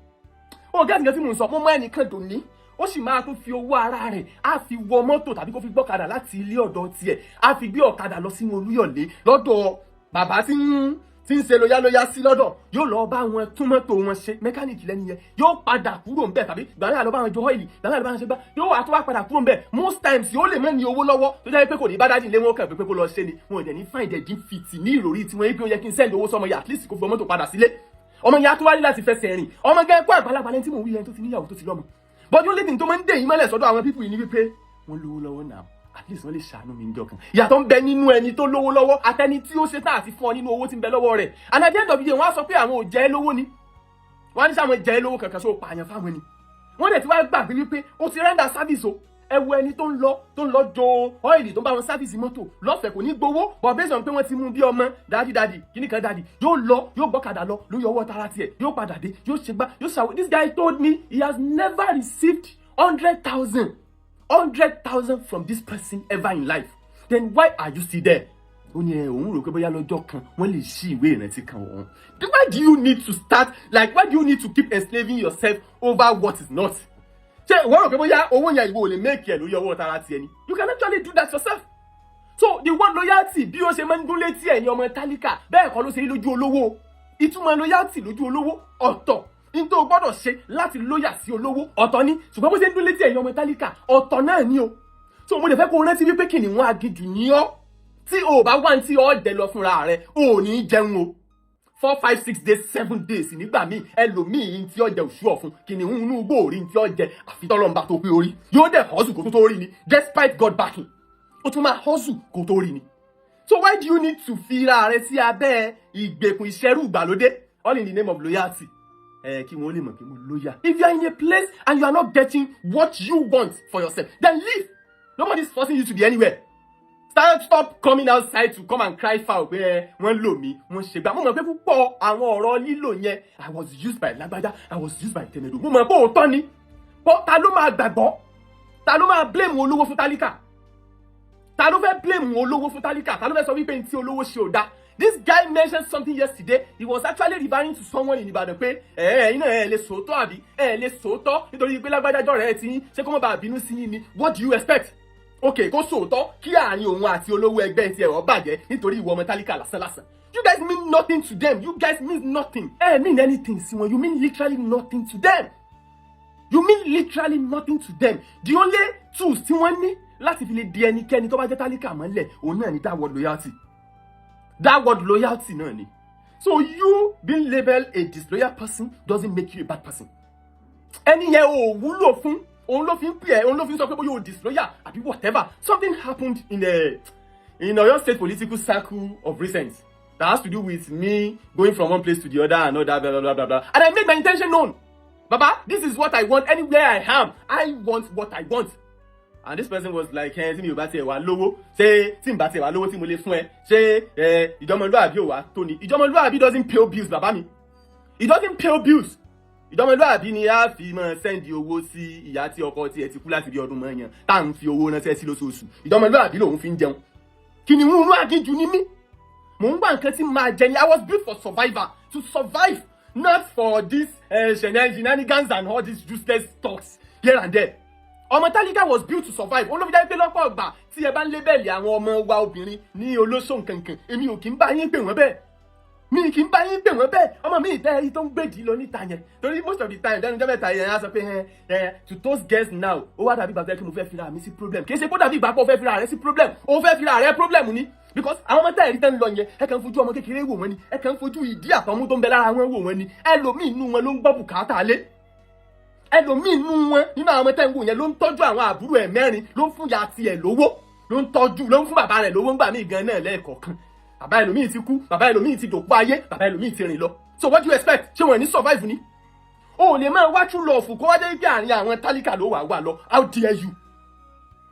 o. Gẹ́gẹ́ nǹkan tí mò ń sọ, mo mọ ẹnìkan dòní, ó sì máa tún fi owó ara rẹ̀, á fi wọ mọ́tò tàbí kó fi gbọ́kadà láti ilé ọ̀dọ̀ tiẹ̀, á fi gbé ọ̀kadà lọ sínú Olúyọ̀lé lọ́dọ̀ bàbá tí ń ṣe lóyálóyá sí lọ́dọ̀, yóò lọ bá wọn tún mọ́tò wọn ṣe. Mẹkáníìkì lẹ́nu yẹn. Yóò padà kúrò ńbẹ̀, tàbí gbàgbé àlọ́ bá wọn jọ oil, gbàgbé àlọ́ bá wọn ṣe gbá, yóò wá tó wá padà kúrò ńbẹ̀. Most times, yóò lè má ní owó lọ́wọ́, tó jẹ́ pé kò ní bá daddy lé wọn kàn pé kó lọ ṣe ni. Wọn ò dẹ̀ ní find ẹ̀dín fìtì ní ìròrí tí wọ́n yé pé ó yẹ kí n send owó sọmọ yà, at least kó fi mọ́tò padà sílé. Ọmọ yẹn á tó wá ní láti fẹsẹ̀ rìn. Ọmọ gẹ́gẹ́ kó àgbàlagbà lẹ́ni tí mò ń wí yẹn, tó ti níyàwó, tó ti lọ́mọ. But the only thing tó máa ń dè yín mọ́lẹ̀ sọ́dọ̀ àwọn people yìí ni wípé wọ́n lówó lọ́wọ́ náà, at least wọ́n lè ṣàánú mi níjọ́ kan. Ìyàtọ̀ ń bẹ nínú ẹni tó lówó lọ́wọ́ àtẹni tí ó ṣe tán àti fún ọ nínú owó tí ń bẹ lọ́wọ́ rẹ̀. And at the end of the day, wọ́n á sọ pé àwọn ò jẹ́ lówó ni. Wọ́n á ní sáwọn jẹ́ lówó kankan sóò pààyàn fáwọn ni. Wọ́n dẹ̀ ti wá gbàgbé wípé ó ti render service o. Ẹ wo ẹni tó ń lọ jo oil, tó ń bá wọn service mọ́tò lọ́fẹ̀ẹ́, kò ní gbowó, but based on pé wọ́n ti mú bí ọmọ, daddy, daddy, kíní kan daddy, yóò lọ, yóò gbọ́kadà lọ lórí ọwọ́ tara tiẹ̀, yóò padà dé, yóò ṣe gbá, yóò ṣàwọ́. This guy told me he has never received 100,000, 100,000 from this person ever in life. Then why are you still there? Ó ní ẹ òun rò pé bóyá lọ́jọ́ kan wọ́n lè ṣí ìwé ìrántí kan òun. Why do you need to start, like, why do you need to keep enslaving yourself over what is not? Ṣé ìwọ rò pé bóyá owó yẹn, ìwọ ò lè make ẹ lórí ọwọ́ tara tiẹ̀ ni? You can actually do that yourself. So the word loyalty, bí ó ṣe máa ń dún létí ẹ̀yin ọmọ tálíkà, bẹ́ẹ̀ kọ́ ló ṣe rí lójú olówó. Ìtumọ̀ loyalty lójú olówó ọ̀tọ̀, ní tó o gbọ́dọ̀ ṣe láti loyal sí olówó ọ̀tọ̀ ni, ṣùgbọ́n bó ṣe ń dún létí ẹ̀yin ọmọ tálíkà, ọ̀tọ̀ náà ni o. So mo lè fẹ́ kó o rántí wípé kìnìún aginjù ní ọ́. Tí o bá wá ní tí ọ jẹ lọ fúnra rẹ, o ò ní jẹun o. 4, 5, 6 days, 7 days nígbà míì, ẹlòmíì tí ó jẹ òṣù ọ̀fun. Kìnìún inú igbó ò rí tí ó jẹ àfi tọ́lọ́mbà tó pé orí. Yóò dẹ̀ hustle kó tó rí ni. Despite God backing, ó tún máa hustle kó tó rí ni. So why do you need to fi ra rẹ sí abẹ́ ìgbèkùn ìṣẹ́rù ìgbàlódé, all in the name of loyalty? Ẹ kí wọ́n lè mọ̀ pé mo loyal. If you are in a place and you are not getting what you want for yourself, then leave. Nobody is forcing you to be anywhere. Stop coming outside to come and cry foul pé ẹ wọ́n lò mí, wọ́n ṣe gbà. Mo mọ̀ pé púpọ̀ àwọn ọ̀rọ̀ lílò yẹn, "I was used by lágbájá, I was used by tẹ̀mẹ̀dò," mo mọ̀ pé òótọ́ ni. But ta ló máa gbàgbọ́? Ta ló máa blame olówó fún tálíkà? Ta ló fẹ́ blame olówó fún tálíkà? Ta ló fẹ́ sọ wípé ní tí olówó ṣe ò dáa? This guy mentioned something yesterday. He was actually referring to someone in Ìbàdàn pé ẹ ẹ̀yin náà, ẹ lè sòótọ́, àbí ẹ lè sòótọ́ nítorí pé lágbájájọ́ rẹ̀ ti yín ṣé kó má bàa bínú sí yín ni? What do you expect? Okay, kó sòótọ́ kí àárín òun àti olówó ẹgbẹ́ ti ẹ̀rọ bàjẹ́ nítorí ìwọ ọmọ tálíkà lásán lásán? You guys mean nothing to them. You guys mean nothing. Ẹ mean anything sí wọn. You mean literally nothing to them. You mean literally nothing to them. The only tools tí wọ́n ní láti fi lè di ẹnikẹ́ni tó bá jẹ́ tálíkà mọ́lẹ̀, òun náà ni that word loyalty. That word loyalty náà ni. So you being labelled a disloyal person doesn't make you a bad person. Ẹni yẹn ò wúlò fún òun ló fi ń pè ẹ́, òun ló fi ń sọ pé bóyá o disloyal àbí whatever. Something happened in Oyo State political circle of recent that has to do with me going from one place to the other and all that, blah blah blah blah blah, and I made my intention known: "Baba, this is what I want. Anywhere I am, I want what I want." And this person was like, "Ẹ tí mi ò bá tiẹ̀ wá lówó, ṣé tí n bá tiẹ̀ wá lówó tí mo lè fún ẹ, ṣé ẹ ìjọmọlúàbí ò wá tó ni?" Ìjọmọlúàbí doesn't pay bills, bàbá mi. It doesn't pay bills. Ìjọmọlúàbí ni a fi máa send owó sí ìyá tí ọkọ tiẹ̀ ti kú láti bí ọdún mọ́yàn, tá à ń fi owó ránṣẹ́ sí lóṣooṣù. Ìjọmọlúàbí lòun fi ń jẹun. Kìnìún inú aginjù ni mí. Mò ń gbà nǹkan tí máa jẹ ni. I was built for survival, to survive, not for this shenanigans and all these useless talks here and there. Ọmọ tálíkà was built to survive. Òun ló fi jẹ́ pé lọ́pọ̀ ọgbà tí ẹ bá ń label àwọn ọmọ wa obìnrin ní olóṣò nkankan, èmi ò kí ń bá yín pè wọ́n bẹ́ẹ̀. Mi kì í bá yín pè wọ́n bẹ́ẹ̀. Ọmọ mi ìtẹ́ ẹ̀rí tó ń gbèjì lọ níta yẹn, torí most of the time lẹ́nu jẹ́ mẹ́ta yẹn, á sọ pé ẹ ẹ to those girls now, ó wá dàbí ìgbà tó yẹ kí mo fẹ́ fira mi sí problem. Kì í ṣe kó dàbí ìgbà pé ó fẹ́ fira rẹ sí problem, ó fẹ́ fira rẹ problem ni, because àwọn ọmọ tẹ́ẹ̀rí tẹ́ ń lọ yẹn, ẹ kàn ń fojú ọmọ kékeré wò wọ́n ni, ẹ kàn ń fojú ìdí àtọmú tó ń bẹ lára wọn wò wọ́n ni. Ẹlòmíì inú wọn ló ń gbọ́ bùkátà lé. Ẹlòmíì inú wọn, nínú àwọn ọmọ tẹ́ ń wò yẹn, ló ń tọ́jú àwọn àbúrò ẹ̀ mẹ́rin, ló ń fún ya tiẹ̀ lówó, ló ń tọ́jú, ló ń fún bàbá rẹ̀ lówó ńgbà míì gan náà lẹ́ẹ̀kọ̀ọ̀kan. Bàbá ẹlòmíì ti kú, bàbá ẹlòmíì ti dòkú ayé, bàbá ẹlòmíì ti rìn lọ. So what do you expect? Ṣé wọn ní survive ni? O ò lè máa wá true love kó wá dé pé àárín àwọn tálíkà ló wà wà lọ. How dare you?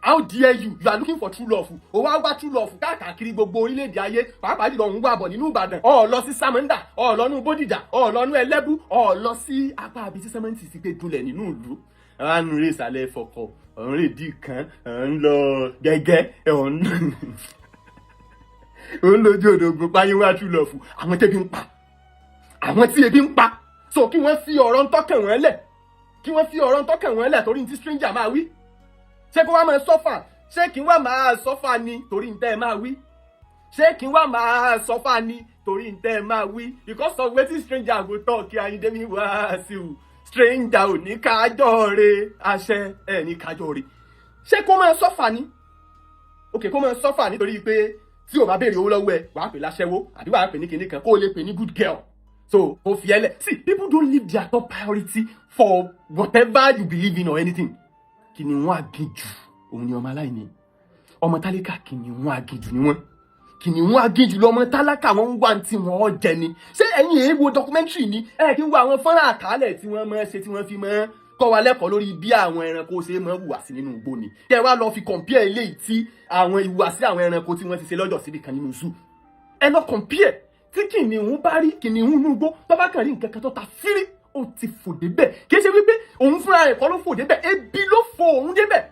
How dare you? You are looking for true love, o wá wá true love káàkiri gbogbo orílẹ̀-èdè ayé, pàápàá jùlọ òun wà bọ̀ nínú Ìbàdàn. Ọ̀ lọ sí Sámẹ́ńdà, ọ̀ lọ nú Bódìjà, ọ̀ lọ nú Ẹlẹ́bú, ọ̀ lọ sí apá àbí tí sẹ́mẹ́ǹtì ti gbé dunlẹ̀ nínú ìlú. Àwọn rè ìsàlẹ̀ fọkọ̀, ọ̀n rè dì kan, ọ̀n lọ gẹ́gẹ́, ọ̀n lójú odò páyé wá true love. Àwọn tẹ́bi ń pa, àwọn tí ebi ń pa, so kí wọ́n fi ọ̀rọ̀ ń tọ́kàn wọ́n lẹ̀, kí wọ́n fi ọ̀rọ̀ ń tọ́kàn wọ́n lẹ̀ torí ní tí stranger máa wí. Ṣé kí wọ́n máa suffer? Ṣé kí wọ́n máa suffer ni torí ní tẹ́ ẹ máa wí? Ṣé kí wọ́n máa suffer ni torí ní tẹ́ ẹ máa wí? Because of wetin stranger go talk. Ayíǹde mi wá sí o, stranger ò ní kájọ́ re àṣẹ ẹ̀ ní kájọ́ re. Ṣé kó máa suffer ni? Ok, kó máa suffer nítorí pé tí o bá béèrè owó lọ́wọ́ ẹ, wàá pè láṣẹ́wó àbí wàá pè ní kinní kan, kó o lè pè ní good girl, so kò fi ẹ lẹ̀. See, people don't leave their top priority for whatever you believe in or anything. Kìnìún aginjù òun ni ọmọ aláìní, ọmọ tálíkà. Kìnìún aginjù ni wọ́n, kìnìún aginjù lọmọ tálákà. Wọn ń wá tí wọ́n jẹ ni. Ṣé ẹ̀yin èé wo documentary ni? Ẹ kí n wo àwọn fọ́nrán àkàálẹ̀ tí wọ́n máa ń ṣe, tí wọ́n fi máa ń kọ́ wa lẹ́kọ̀ọ́ lórí bí àwọn ẹranko ṣe máa ń hùwà sí nínú igbó ni. Kẹ́ ẹ wá lọ fi compare eléyìí tí àwọn ìhùwàsí àwọn ẹranko tí wọ́n ti ṣe lọ́jọ́ síbi kan nínú zoo. Ẹ lọ compare. Tí kìnìún bá rí kìnìún inú igbó, tó bá kàn rí nǹkan kan tó ta fírí, ó ti fò débẹ̀. Kì í ṣe wípé òun fúnra rẹ̀ kọ́ ló fò débẹ̀, ebi ló fò òun débẹ̀.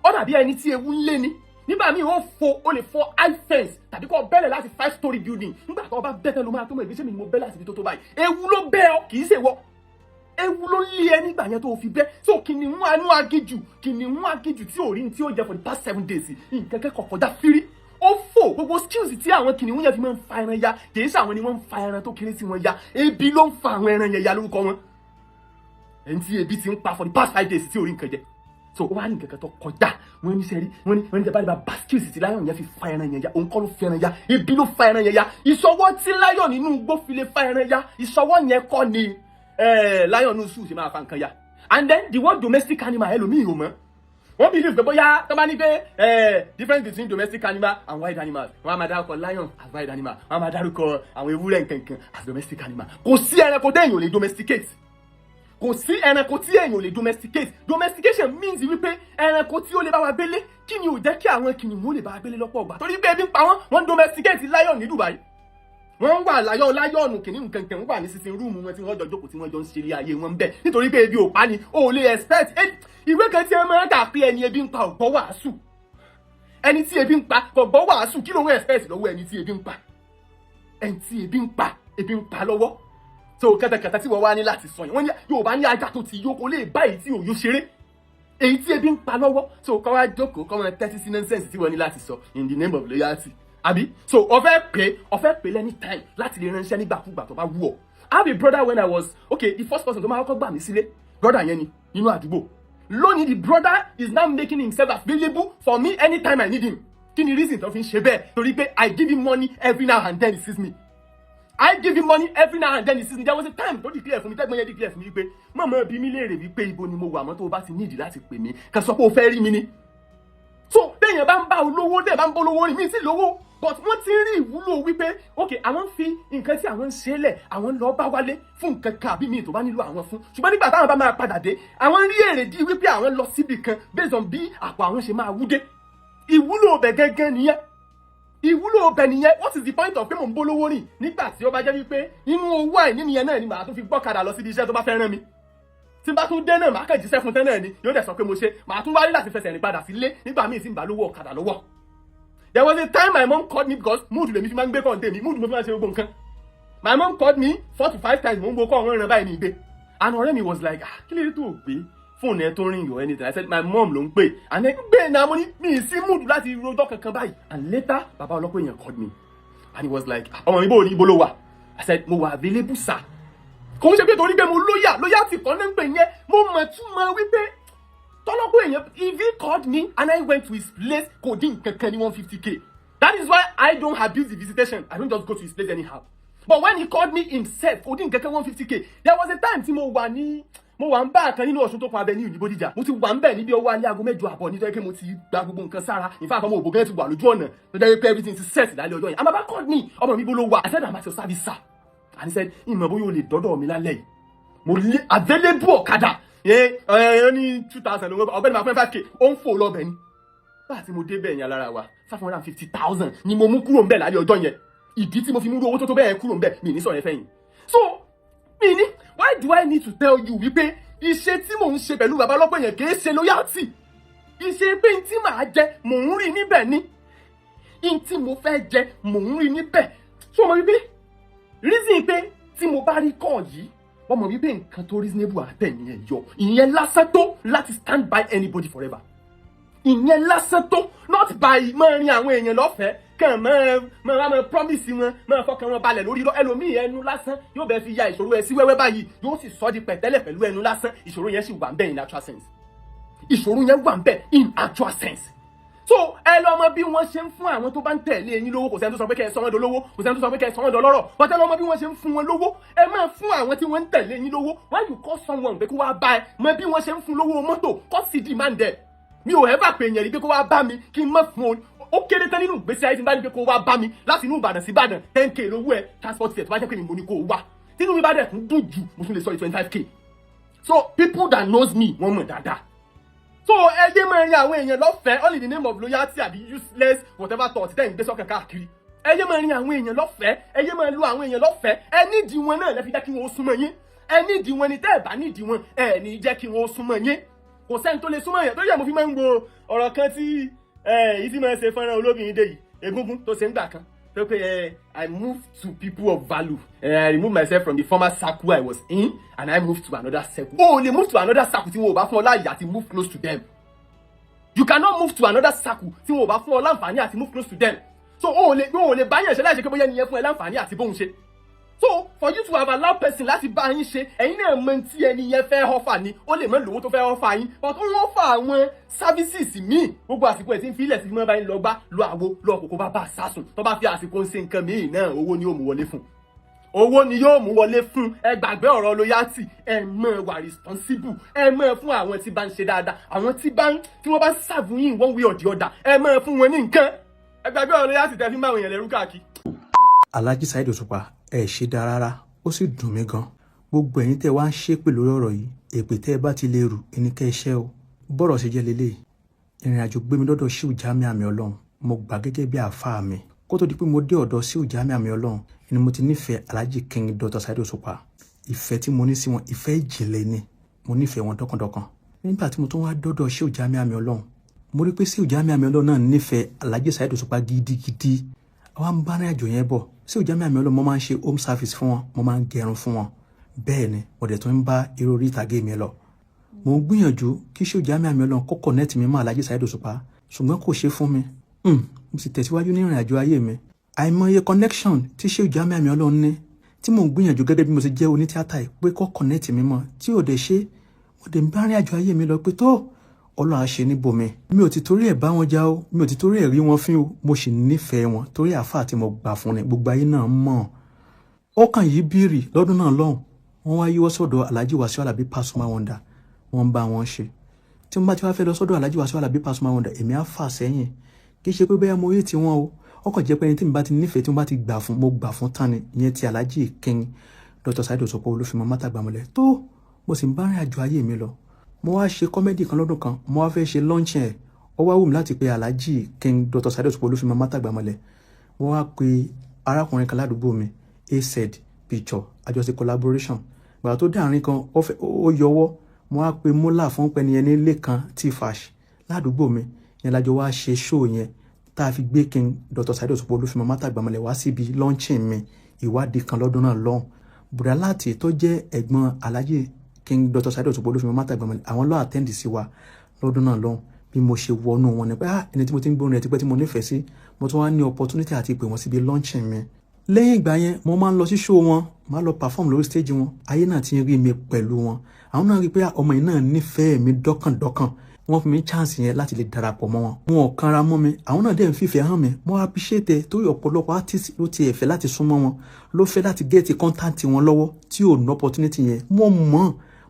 Ó dàbí ẹni tí ewu ń lé ni. Nígbà míì, ó fo, ó lè fo high fence tàbí kó bẹ́lẹ̀ láti five story building. Nígbà tó o bá bẹ́ tán, ló máa tó mọ̀ ìgbésẹ̀ mi ni mo bẹ́ láti ibi tó tó báyìí. Ewu ló bẹ́ ọ, kì í ṣe wọ. Ewu ló lé ẹ nígbà yẹn tó o fi bẹ́. So kìnìún anú aginjù, kìnìún aginjù tí ò rí ní tí ó jẹ for the past 7 days, nǹkan kẹ́kọ̀ọ́ kọjá fírí, ó fò. Gbogbo skills tí àwọn kìnìún yẹn fi máa ń fa ẹran ya, kì í ṣe àwọn ni wọ́n ń fa ẹran tó kéré sí wọn ya, ebi ló ń fa àwọn ẹran yẹn ya lórúkọ wọn. Ẹni tí ebi ti ń pa for the past 5 days tí ò rí nǹkan jẹ, so ó wá ní nǹkan kan tó kọjá. Wọ́n ní sẹ́rí, wọ́n ní tẹ́ bá bá skills tí lion yẹn fi fa ẹran yẹn ya, òun kọ́ ló fi ẹran ya, ebi ló fa ẹran yẹn ya. Ìṣọwọ́ tí lion nínú igbó fi lè fa ẹran ya, ìṣọwọ́ yẹn kọ́ ni lion nínú zoo ṣe máa fa nǹkan ya. And then the word domestic animal, ẹlòmíì ò mọ̀. Wọ́n believe pé bóyá tó bá ní pé difference between domestic animal and wild animals, wọ́n á máa dárúkọ lion as wild animal, wọ́n á máa dárúkọ àwọn ewúrẹ́ nkankan as domestic animal. Kò sí ẹranko téèyàn ò lè domesticate. Kò sí ẹranko tí èèyàn ò lè domesticate. Domestication means wípé ẹranko tí ó lè bá wa gbélé. Kí ni ò jẹ́ kí àwọn kìnìún ó lè bá wa gbélé lọ́pọ̀ ọgbà? Torí pé ebi ń pa wọ́n. Wọ́n domesticate lion ní Dubai. Wọ́n wà láyọ̀, lion kìnìún kankan wà ní sitting room wọn tí wọ́n jọ jókòó, tí wọ́n jọ ń ṣeré ayé wọn bẹ́ẹ̀, nítorí pé ebi ò pa ni. O ò lè expect ìwé kan tí ẹ máa ń kà pé ẹni ebi ń pa ò gbọ́ wàásù. Ẹni tí ebi ń pa kò gbọ́ wàásù. Kí ló ń expect lọ́wọ́ ẹni tí ebi ń pa? Ẹni tí ebi ń pa, ebi ń pa lọ́wọ́. So kẹtẹkẹtẹ tí wọ́n wá ní láti sọ yẹn, wọ́n ní Yorùbá ní ajá tó ti yó kó lè bá èyí tí òyò ṣeré, èyí tí ebi ń pa lọ́wọ́. So kọ́ wá jókòó, kọ́ wọn tẹ́tí sí nonsense tí wọ́n ní láti sọ in the name of loyalty, àbí? So ọ̀fẹ́ pé any time láti lè ránṣẹ́ nígbàkúgbà tó bá wù ọ́. I have a brother. When I was, okay, the first person tó máa kọ́kọ́ gbà mí sílé, brother yẹn ni nínú àdúgbò. Lónìí, the brother is now making himself available for me anytime I need him. Kí ni reason tó fi ń ṣe bẹ́ẹ̀? Torí pé I give him money every now and then, he sees me. I give him money every now and then, he sees me. There was a time tó declare fún mi, tẹ́gbọ́n yẹn declare fún mi wípé mọ̀mọ́ bí mi léèrè wípé ibo ni mo wà mọ́, tó o bá ti nídìí láti pè mí, kàn sọ pé o fẹ́ rí mi ni. So téèyàn bá ń bá olówó, téèyàn bá ń bọ́ olówó rìn mí sí lówó, but wọ́n ti ń rí ìwúlò wípé ok, àwọn ń fi nǹkan tí àwọn ń ṣe lẹ̀, àwọn ń lọ bá wálé fún nǹkan kan àbí míì tó bá nílò àwọn fún. Ṣùgbọ́n nígbà táwọn bá máa padà dé, àwọn ń rí èrè di wípé àwọn lọ síbì kan based on bí àpò àwọn ṣe máa wú dé. Ìwúlò ọbẹ̀ gẹ́gẹ́ nìyẹn, ìwúlò ọbẹ̀ nìyẹn. What is the point of pé mò ń bó lówó rìn nígbà tí ó bá jẹ́ wípé inú owó àìní nìyẹn náà ni màá tún fi gbọ́kadà lọ síbi iṣẹ́ tó bá fẹ́ rán mi? Tí n bá tún dé náà, màá kàn jíṣẹ́ fún tẹ́ náà ni, yóò dẹ̀ sọ pé mo ṣe, màá tún wáyé láti fẹsẹ̀ rìn padà sílé nígbà míì tí n bá lówó ọ̀kadà lọ́wọ́. There was a time my mom called me, because mood lèmi fi máa ń gbé kọ́ńté mi, mood mo fi máa ń ṣe gbogbo nǹkan. My mom called me four to five times. Mo ń wo kọ́ ọ̀rọ̀ ìran báyìí ní ìgbé, and ọ̀rẹ́ mi was like, "Ah, kí lè rí tó gbé fóònù ẹ tó ring or anything?" I said, "My mom ló ń pè." And then gbé náà, mo ní mi ì sí mood láti rojọ́ kankan báyìí. And later, bàbá ọlọ́pàá èèyàn called me and he was like, "Ọmọ mi, bó o ní, ibo ló wà?" I said, "Mo wà available, sir." Kò ń ṣe pé torí pé mo loyal, loyalty kan náà ń pè yẹn. Mo mọ̀ túmọ̀ wípé tọ́lọ́pọ̀ èèyàn, if he called me and I went to his place, kò dín nǹkan kan ní 150K. That is why I don't abuse the visitation. I don't just go to his place anyhow. But when he called me himself, kò dín nǹkan kan 150K. There was a time tí mo wà ní, mo wà ń bá kan nínú Ọ̀ṣun tó kun abẹ ní ìlú Bódìjà. Mo ti wà ń bẹ̀ níbi ọwọ́ alẹ́ aago 8:30, nítorí pé mo ti gba gbogbo nǹkan sára. In fact, ọmọ òbògán ti wà lójú ọ̀nà tó jẹ́ pé everything ti set lálẹ́ ọjọ́ yẹn. And baba called me, "Ọmọ mi, bó ló wà?" I said, "I'm at your service, sir." And he said, "Ìmọ̀ bóyá o lè dọ́dọ̀ mi lálẹ́ yìí." Mo lé available ọ̀kadà ẹ ẹ ní 2,000 lówó. Ọ̀gbẹ́ni, máa fẹ́ 5K, ó ń fò lọ́bẹ̀ ni. Bá tí mo dé bẹ́ẹ̀ yẹn, alára wa, 550,000 ni mo mú kúrò ńbẹ̀ lálẹ́ ọjọ́ yẹn. Ìdí tí mo fi mú owó tó tó bẹ́ẹ̀ kúrò ńbẹ̀, mi ní sọ̀rọ̀ yẹn fẹ́yìn. So mi ní, why do I need to tell you wípé iṣẹ́ tí mò ń ṣe pẹ̀lú bàbá ọlọ́pọ̀ yẹn kì í ṣe loyalty? Iṣẹ́ pé n tí màá jẹ, mò ń rí níbẹ̀ ni. N tí mo fẹ́ jẹ, mò ń rí níbẹ̀. So mo wípé reason pé tí mo bá rí kọ́ yìí, wọ́n mọ̀ wípé nǹkan tó reasonable àtẹ̀yìn ẹ̀ yọ, ìyẹn lásán tó láti stand by anybody forever. Ìyẹn lásán tó, not by máa rin àwọn èèyàn lọ́fẹ̀ẹ́ kàn, máa wá, máa promise wọn, máa fọkàn wọn balẹ̀ lórí lọ. Ẹlòmíì, ẹnu lásán yóò bẹ́ẹ̀ fi ya ìṣòro ẹ sí wẹ́wẹ́ báyìí, yóò sì sọ di pẹ̀tẹ́lẹ̀ pẹ̀lú ẹnu lásán. Ìṣòro yẹn sì wà ń bẹ̀ in actual sense. Ìṣòro yẹn wà ń bẹ̀ in actual sense. So ẹ lọ mọ bí wọ́n ṣe ń fún àwọn tó bá ń tẹ̀lé yín lówó. Kò sẹ́ni tó sọ pé kẹ́ ẹ sọ wọ́n dolówó, kò sẹ́ni tó sọ pé kẹ́ ẹ sọ wọ́n dọlọ́rọ̀, but ẹ lọ mọ bí wọ́n ṣe ń fún wọn lówó. Ẹ máa fún àwọn tí wọ́n ń tẹ̀lé yín lówó. When you call someone pé kó wá bá ẹ, mọ bí wọ́n ṣe ń fún lówó mọ́tò kó sì demand ẹ̀. Mi ò ever pè yẹn rí pé kó wá bá mi kí n má fún o. Ó kéré tán nínú ìgbésí ayé, tí n bá ní pé kó wá bá mi láti inú Ìbàdàn sí Ìbàdàn, 10K lówó ẹ, transport fare. Tó bá jẹ́ pé mi mo ní kó wá, tínú mi bá dẹ̀ tún dùn jù, mo tún lè sọ 25K. So people that knows me, wọ́n mọ̀ dáadáa. So ẹ yé máa rin àwọn èèyàn lọ́fẹ̀ẹ́ all in the name of loyalty àbí useless whatever thought tẹ́ ń gbé sọ́kàn káàkiri. Ẹ yé máa rin àwọn èèyàn lọ́fẹ̀ẹ́, ẹ yé máa lu àwọn èèyàn lọ́fẹ̀ẹ́. Ẹ nídìí wọn náà lẹ fi jẹ́ kí wọ́n súnmọ́ yín. Ẹ nídìí wọn ni. Tẹ́ ẹ bá nídìí wọn, ẹ ní jẹ́ kí wọ́n súnmọ́ yín. Kò sẹ́ni tó lè súnmọ́ yẹn tó yẹ. Mo fi máa ń wo ọ̀rọ̀ kan tí ẹ yìí tí máa ń ṣe fọ́nrán olóbìnrin dé yìí, egúngún tó ṣe ń gbà kan tó pé ẹ, "I move to people of value. I remove myself from the former circle I was in and I move to another circle." O lè move to another circle tí wọn ò bá fún ọ láàyè àti move close to them. You cannot move to another circle tí wọn ò bá fún ọ láǹfààní àti move close to them. So o lè bá yàn ṣe láì ṣe pé bóyá ẹni yẹn fún ẹ láǹfààní àti bóun ṣe. So for you to have allowed person láti bá yín ṣe, ẹ̀yin náà mọ tí ẹni yẹn fẹ́ offer ni. Ó lè mọ lówó tó fẹ́ offer yín, but ó ń offer àwọn services míì. Gbogbo àsìkò ẹ̀ tí ń filẹ̀ sí mọ́ bá yín lọ gbá lọ àwo lọ kókó bá bá sásùn, tó bá fi àsìkò ń ṣe nǹkan míì náà, owó ni yóò mú wọlé fún, owó ni yóò mú wọlé fún. Ẹ gbàgbé ọ̀rọ̀ loyalty. Ẹ mọ̀ wà responsible. Ẹ mọ̀ fún àwọn tí bá ń ṣe dáadáa, àwọn tí bá ń tí wọ́n bá ń serve yín one way or the other, ẹ mọ̀ fún wọn ní nǹkan. Ẹ gbàgbé ọ̀rọ̀ loyalty tẹ́ fi máa wọ̀nyẹn lẹ́rú káàkiri.
Alhaji Saheed Òṣùpá, ẹ ṣe dáa rárá, ó sì dùn mí gan. Gbogbo ẹ̀yin tẹ́ wá ń ṣépè lórí ọ̀rọ̀ yìí, èpè tẹ́ ẹ bá ti lè rù ẹni kẹ́ ẹ ṣẹ́ o. Bọ́rọ̀ ṣe jẹ́ lélẹ̀, ìrìn àjò gbé mi dọ́dọ̀ Ṣíù Jamiu Àmì Ọlọ́run. Mo gbà gẹ́gẹ́ bí àáfàá mi. Kó tó di pé mo dé ọ̀dọ̀ Ṣíù Jamiu Àmì Ọlọ́run ni mo ti nífẹ̀ẹ́ Alhaji King Dr. Saheed Òṣùpá. Ìfẹ́ tí mo ní sí wọn, ìfẹ́ ìjìnlẹ̀ ni. Mo nífẹ̀ẹ́ wọn dọ́kàndọ́kàn. Nígbà tí mo tún wá dọ́dọ̀ Ṣíù Jamiu Àmì Ọlọ́run, mo rí pé Ṣíù Jamiu Àmì Ọlọ́run náà nífẹ̀ẹ́ Alhaji Saheed Òṣùpá gidigidi. Àwa ń bá ní àjò yẹn bọ̀. Ṣíù Jamiu Àmì Ọlọ́run, mo máa ń ṣe home service fún wọn, mo máa ń gẹrun fún wọn. Bẹ́ẹ̀ ni mo dẹ̀ tún ń bá eré orí ìtàgé mi lọ. Mo ń gbìyànjú kí Ṣíù Jamiu Àmì Ọlọ́run kó connect mi mọ́ Alhaji Saheed Òṣùpá, ṣùgbọ́n kò ṣe fún mi. Mo sì tẹ̀síwájú ní ìrìn àjò ayé mi. Àìmọye connection tí Ṣíù Jamiu Àmì Ọlọ́run ní tí mò ń gbìyànjú gẹ́gẹ́ bí mo ṣe jẹ́ onítíátà yìí pé kó connect mi mọ́, tí ò dẹ̀ ṣe. Mo dẹ̀ ń bá rìn àjò ayé mi lọ pé tó Ọlọ́run á ṣe níbòmí. Mi ò ti torí ẹ̀ bá wọn já o, mi ò ti torí ẹ̀ rí wọn fín o. Mo sì nífẹ̀ẹ́ wọn torí àáfàá tí mo gbà fún ni, gbogbo ayé náà mọ̀. Ó kàn yí bírì lọ́dún náà lọ́hùn, wọ́n wá yíwọ́ sọ́dọ̀ Alhaji Wasiu Alabi Pasuma Wonder, wọ́n ń bá wọn ṣe. Tí mo bá ti wá fẹ́ lọ sọ́dọ̀ Alhaji Wasiu Alabi Pasuma Wonder, èmi á fà sẹ́yìn. Kì í ṣe pé bẹ́ẹ̀ mo yé tiwọn o, ó kàn jẹ́ pé ẹni tí mi bá ti nífẹ̀ẹ́, tí mo bá ti gbà fún, mo gbà fún tán ni. Ìyẹn ti Alhaji King Dr. Saheed Òṣùpá Olúfimọ́ Mátàgbàmọ́lẹ̀ tó. Mo sì ń bá rìn àjò ayé mi lọ. Mo wá ṣe comedy kan lọ́dún kan, mo wá fẹ́ ṣe launch ẹ̀. Ó wá wù mí láti pe Alhaji King Dr. Saheed Òṣùpá Olúfimọ́ Mátàgbàmọ́lẹ̀. Mo wá pe arákùnrin kan ládùúgbò mi, az picture, àjọṣe collaboration. Gbàgbà tó dáàrin kan, ó yọwọ́. Mo wá pe mola fún pẹ́ni ẹni ilé kan tí fash ládùúgbò mi yẹn, lájọ wá ṣe show yẹn tá a fi gbé King Dr. Saheed Òṣùpá Olúfimọ́ Mátàgbàmọ́lẹ̀ wá síbi launching mi, ìwádìí kan lọ́dún náà lọ́hùn. Bùrẹ́ láti tó jẹ́ ẹ̀gbọ́n Alhaji King Dr. Saheed Òṣùpá Olúfimọ́ Mátàgbàmọ́lẹ̀, àwọn ló attend sí wa lọ́dún náà lọ́hùn. Bí mo ṣe wọnú wọn ni pé, ah, ẹni tí mo ti ń gbóhùn rẹ̀ tipẹ́ tí mo nífẹ̀ẹ́ sí, mo tún wá ní opportunity àti pè wọ́n síbi launching mi. Lẹ́yìn ìgbà yẹn, mo máa ń lọ sí show wọn, máa lọ perform lórí stage wọn. Ayé náà ti ń rí mi pẹ̀lú wọn. Àwọn náà rí pé ọmọ yìí náà nífẹ̀ẹ́ mi dọ́kàndọ́kàn. Wọ́n fún mi chance yẹn láti lè darapọ̀ mọ́ wọn. Wọn ò kanra mọ́ mi, àwọn náà dẹ̀ ń fìfẹ́ hàn mi. Mo appreciate ẹ torí ọ̀pọ̀lọpọ̀ artist ló ti ẹ̀fẹ́ láti súnmọ́ wọn, ló fẹ́ láti get contact wọn lọ́wọ́ tí ò ní opportunity yẹn. Mo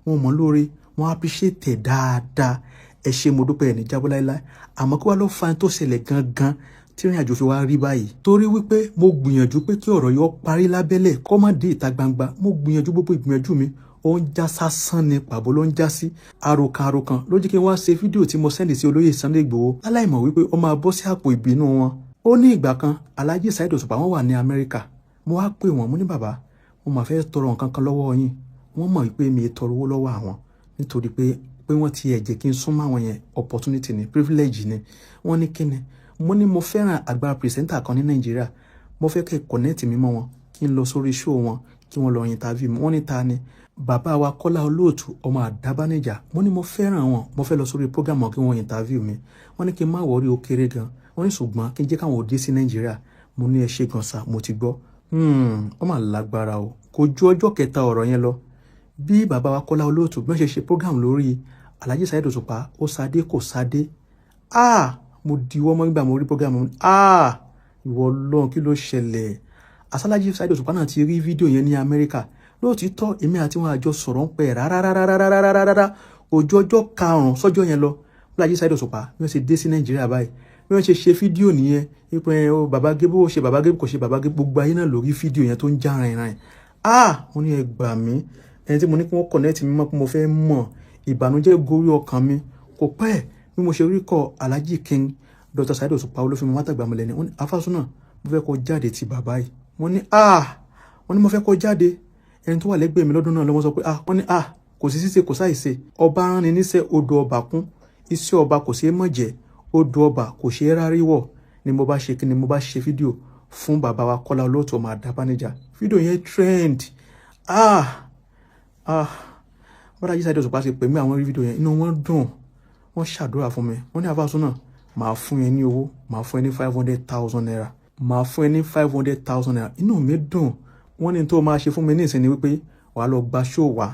mọ̀ lórí, mo appreciate ẹ dáadáa. Ẹ ṣé, mo dúpẹ́, ẹ̀ ní jábọ́ láéláé. Àmọ́ kí wá ló fa tó ṣẹlẹ̀ gangan tí ìrìn àjò fi wá rí báyìí? Torí wípé mo gbìyànjú pé kí ọ̀rọ̀ yọ parí lábẹ́lẹ̀, kó má dé ìta gbangba. Mo gbìyànjú, gbogbo ìgbìyànjú mi ó ń já sásán ni, pàbó ló ń já sí. Àròkàn àròkàn ló jẹ́ kí n wá ṣe fídíò tí mo send sí olóyè Sunday Igboho, láláìmọ̀ wípé ó máa bọ́ sí àpò ìbínú wọn. Ó ní ìgbà kan, Alhaji Saheed Òṣùpá, wọ́n wà ní Amẹ́ríkà. Mo wá pè wọ́n, mo ní, "Bàbá, mo máa fẹ́ tọrọ nǹkan kan lọ́wọ́ yín." Wọ́n mọ̀ wípé mi tọrọ owó lọ́wọ́ àwọn, nítorí pé wọ́n ti ẹ̀ jẹ́ kí n súnmọ́ àwọn yẹn, opportunity ni, privilege ni. Wọ́n ní, "Kí ni?" Mo ní mo fẹ́ràn àgbà presenter kan ní Nàìjíríà, mo fẹ́ kẹ́ connect mi mọ́ wọn, kí n lọ sórí show wọn, kí wọ́n lọ interview mi. Wọ́n ní, "Ta ni?" "Bàbá wa Kọ́lá Olóòtú, ọmọ Àdábánijà." Mo ní mo fẹ́ràn wọn, mo fẹ́ lọ sórí program wọn kí wọ́n interview mi. Wọ́n ní kí n má worry, ó kéré gan. Wọ́n ní ṣùgbọ́n kí n jẹ́ káwọn ò dé sí Nàìjíríà. Mo ní, "Ẹ ṣé gan sa, mo ti gbọ́." Ó mà lágbára o. Kò ju ọjọ́ kẹta ọ̀rọ̀ yẹn lọ, bí bàbá wa Kọ́lá Olóòtú bí wọ́n ṣe ṣe program lórí Alhaji Saheed Òṣùpá, ó sadé kò sadé. Ah, mo diwọ́ mọ́ nígbà mo rí program. Ah, ìwọ Ọlọ́run, kí ló ṣẹlẹ̀? Alhaji Saheed Òṣùpá náà ti rí fídíò yẹn ní Amẹ́ríkà. Lóòtítọ́, èmi àti wọn àjọ sọ̀rọ̀ ń pẹ́ rárárárárárárá. Ojú ọjọ́ karùn-ún sọ́jọ́ yẹn lọ, Alhaji Saheed Òṣùpá bí wọ́n ṣe dé sí Nàìjíríà báyìí, bí wọ́n ṣe ṣe fídíò nìyẹn wípé ó bàbá Gébú, ó ṣe bàbá Gébú, kò ṣe bàbá Gébú, gbogbo ayé náà lórí fídíò yẹn tó ń já rìnrìn. Ah, mo ní, ẹ gbà mí, ẹni tí mo ní kí wọ́n connect mi mọ́ pé mo fẹ́ mọ̀. Ìbànújẹ́ gorí ọkàn mi. Kò pẹ́, bí mo ṣe rí kọ Alhaji King Dr. Saheed Òṣùpá Olúfẹ́mi Mátàgbàmọ́lẹ̀ ni. Wọ́n ní, "Afásúnà, mo fẹ́ kó jáde ti bàbá yìí." Wọ́n ní, ah, wọ́n ní mo fẹ́ kó jáde. Ẹni tó wà lẹ́gbẹ̀ẹ́ mi lọ́dún náà lọ́wọ́ sọ pé, ah, wọ́n ní, ah, kò sí ṣíṣe, kò sáìṣe. Ọba rán ni níṣẹ́, odò ọba kún. Iṣẹ́ ọba kò ṣeé mọ̀ jẹ́, odò ọba kò ṣeé rárí wọ̀. Ni mo bá ṣe kí ni, mo bá ṣe fídíò fún bàbá wa Kọ́lá Olóòtú ọmọ Àdábánijà. Fídíò yẹn trend. Ah, ah, bọ́dà Alhaji Saheed Òṣùpá ṣe pè mí, àwọn rí fídíò yẹn, inú wọn dùn, wọ́n ṣàdúrà fún mi. Wọ́n ní, "Àfàsúnà, màá fún ẹ ní owó, màá fún ẹ ní ₦500,000, màá fún ẹ ní ₦500,000." Inú mi dùn. Wọ́n ní tó máa ṣe fún mi ní ìsinmi wípé wàá lọ gba show wá.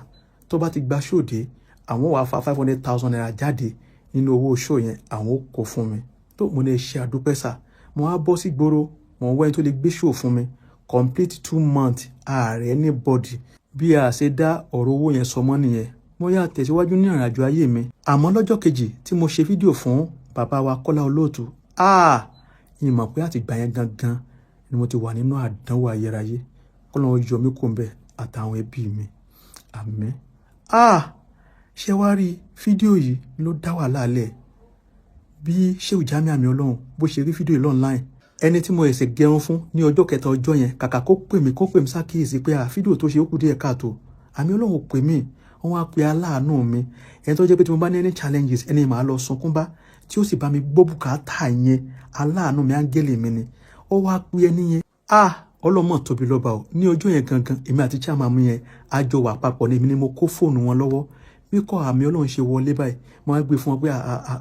Tó bá ti gba show dé, àwọn wàá fa ₦500,000 jáde nínú owó show yẹn, àwọn ó kó fún mi. Tó mo ní ṣe àdúpẹ́ sà. Mo á bọ́ sí gbòòrò, mo ń wá ẹni tó lè gbé show fún mi. Complete 2 months, ààrẹ anybody. Bí a ṣe dá ọ̀rọ̀ owó yẹn sọmọ́ nìyẹn. Mo yà tẹ̀síwájú ní ìrìnàjò ayé mi. Àmọ́ lọ́jọ́ kejì tí mo ṣe fídíò fún bàbá wa Kọ́lá Olóòtú, ah, ìmọ̀ pé àtìgbà yẹn gangan ni mo ti wà nínú àdánwò ayérayé. Kọ́lọ́run yọ mí kúrò ńbẹ̀ àtàwọn ẹbí mi, àmín. Ah, ṣé wàá rí fídíò yìí ló dá wàhálà lẹ̀. Bí Shehu Jamiu àmì Ọlọ́run bó ṣe rí fídíò yìí online, ẹni tí mo ẹ̀sẹ̀ gẹrun fún ní ọjọ́ kẹta ọjọ́ yẹn, kàkà kó pè mí, kó pè mí sákìyèsí pé à fídíò tó ṣe ó kù díẹ̀ káàtó, àmì Ọlọ́run ò pè mí. Wọ́n wá pe aláàánú mi, ẹni tó jẹ́ pé tí mo bá ní any challenges, ẹni màá lọ sunkún bá, tí ó sì bá mi gbọ́ bùkátà yẹn, aláàánú mi, áńgẹ́lì mi ni. Ó wá pe ẹni yẹn. Ah, ọlọ́mọ tóbi lọ́ba o. Ní ọjọ́ yẹn gangan, èmi àti chairman mi yẹn a jọ wà papọ̀ ní. Èmi ni mo kó fóònù wọn lọ́wọ́. Bí kò àmì Ọlọ́run ṣe wọlé báyìí, mo wá gbé fún wọn pé,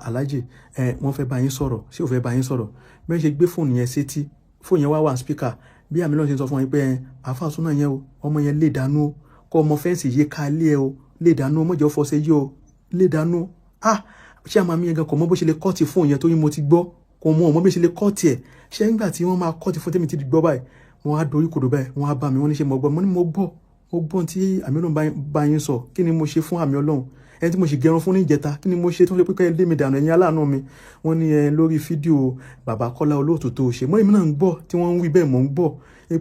"Alájì ẹ, wọ́n fẹ́ bá yín sọ̀rọ̀. Ṣé ò fẹ́ bá yín sọ̀rọ̀?" Bí wọ́n ṣe gbé fóònù yẹn sétí, fóònù yẹn wá wà speaker. Bí àmì Ọlọ́run ṣe sọ fún wọn pé, "Àáfàá súnà yẹn o, ọmọ yẹn lè dànù o, kọ́ ọmọ fence yé ká lé ẹ o, lè dànù o, mọ̀jọ́ fọṣẹ yé o, lè dànù o." Ah, ṣé àmọ́ mi yẹn gan kò mọ bó ṣe lè cut fóònù yẹn, torí mo ti gbọ́, kò mọ ọmọ bí ṣe lè cut ẹ̀. Ṣé nígbà tí wọ́n máa cut fóònù tèmi ti gbọ́ báyìí, wọ́n á dorí kodò báyìí, wọ́n á bá mi, wọ́n ní, "Ṣé mo gbọ́?" Mo ní, "Mo gbọ́, mo gbọ́ tí àmì Ọlọ́run bá yín sọ. Kí ni mo ṣe fún àmì Ọlọ́run, ẹni tí mo sì gẹrun fún ní ìjẹta? Kí ni mo ṣe tó fi pé kẹ́ ẹ lé mi dànù, ẹ̀yin aláàánú mi?" Wọ́n ní, "Ẹ lórí fídíò bàbá Kọ́lá Olóòtú tó ṣe mọ́." Èmi náà ń gbọ́ tí wọ́n ń wí bẹ́ẹ̀, mò ń gbọ́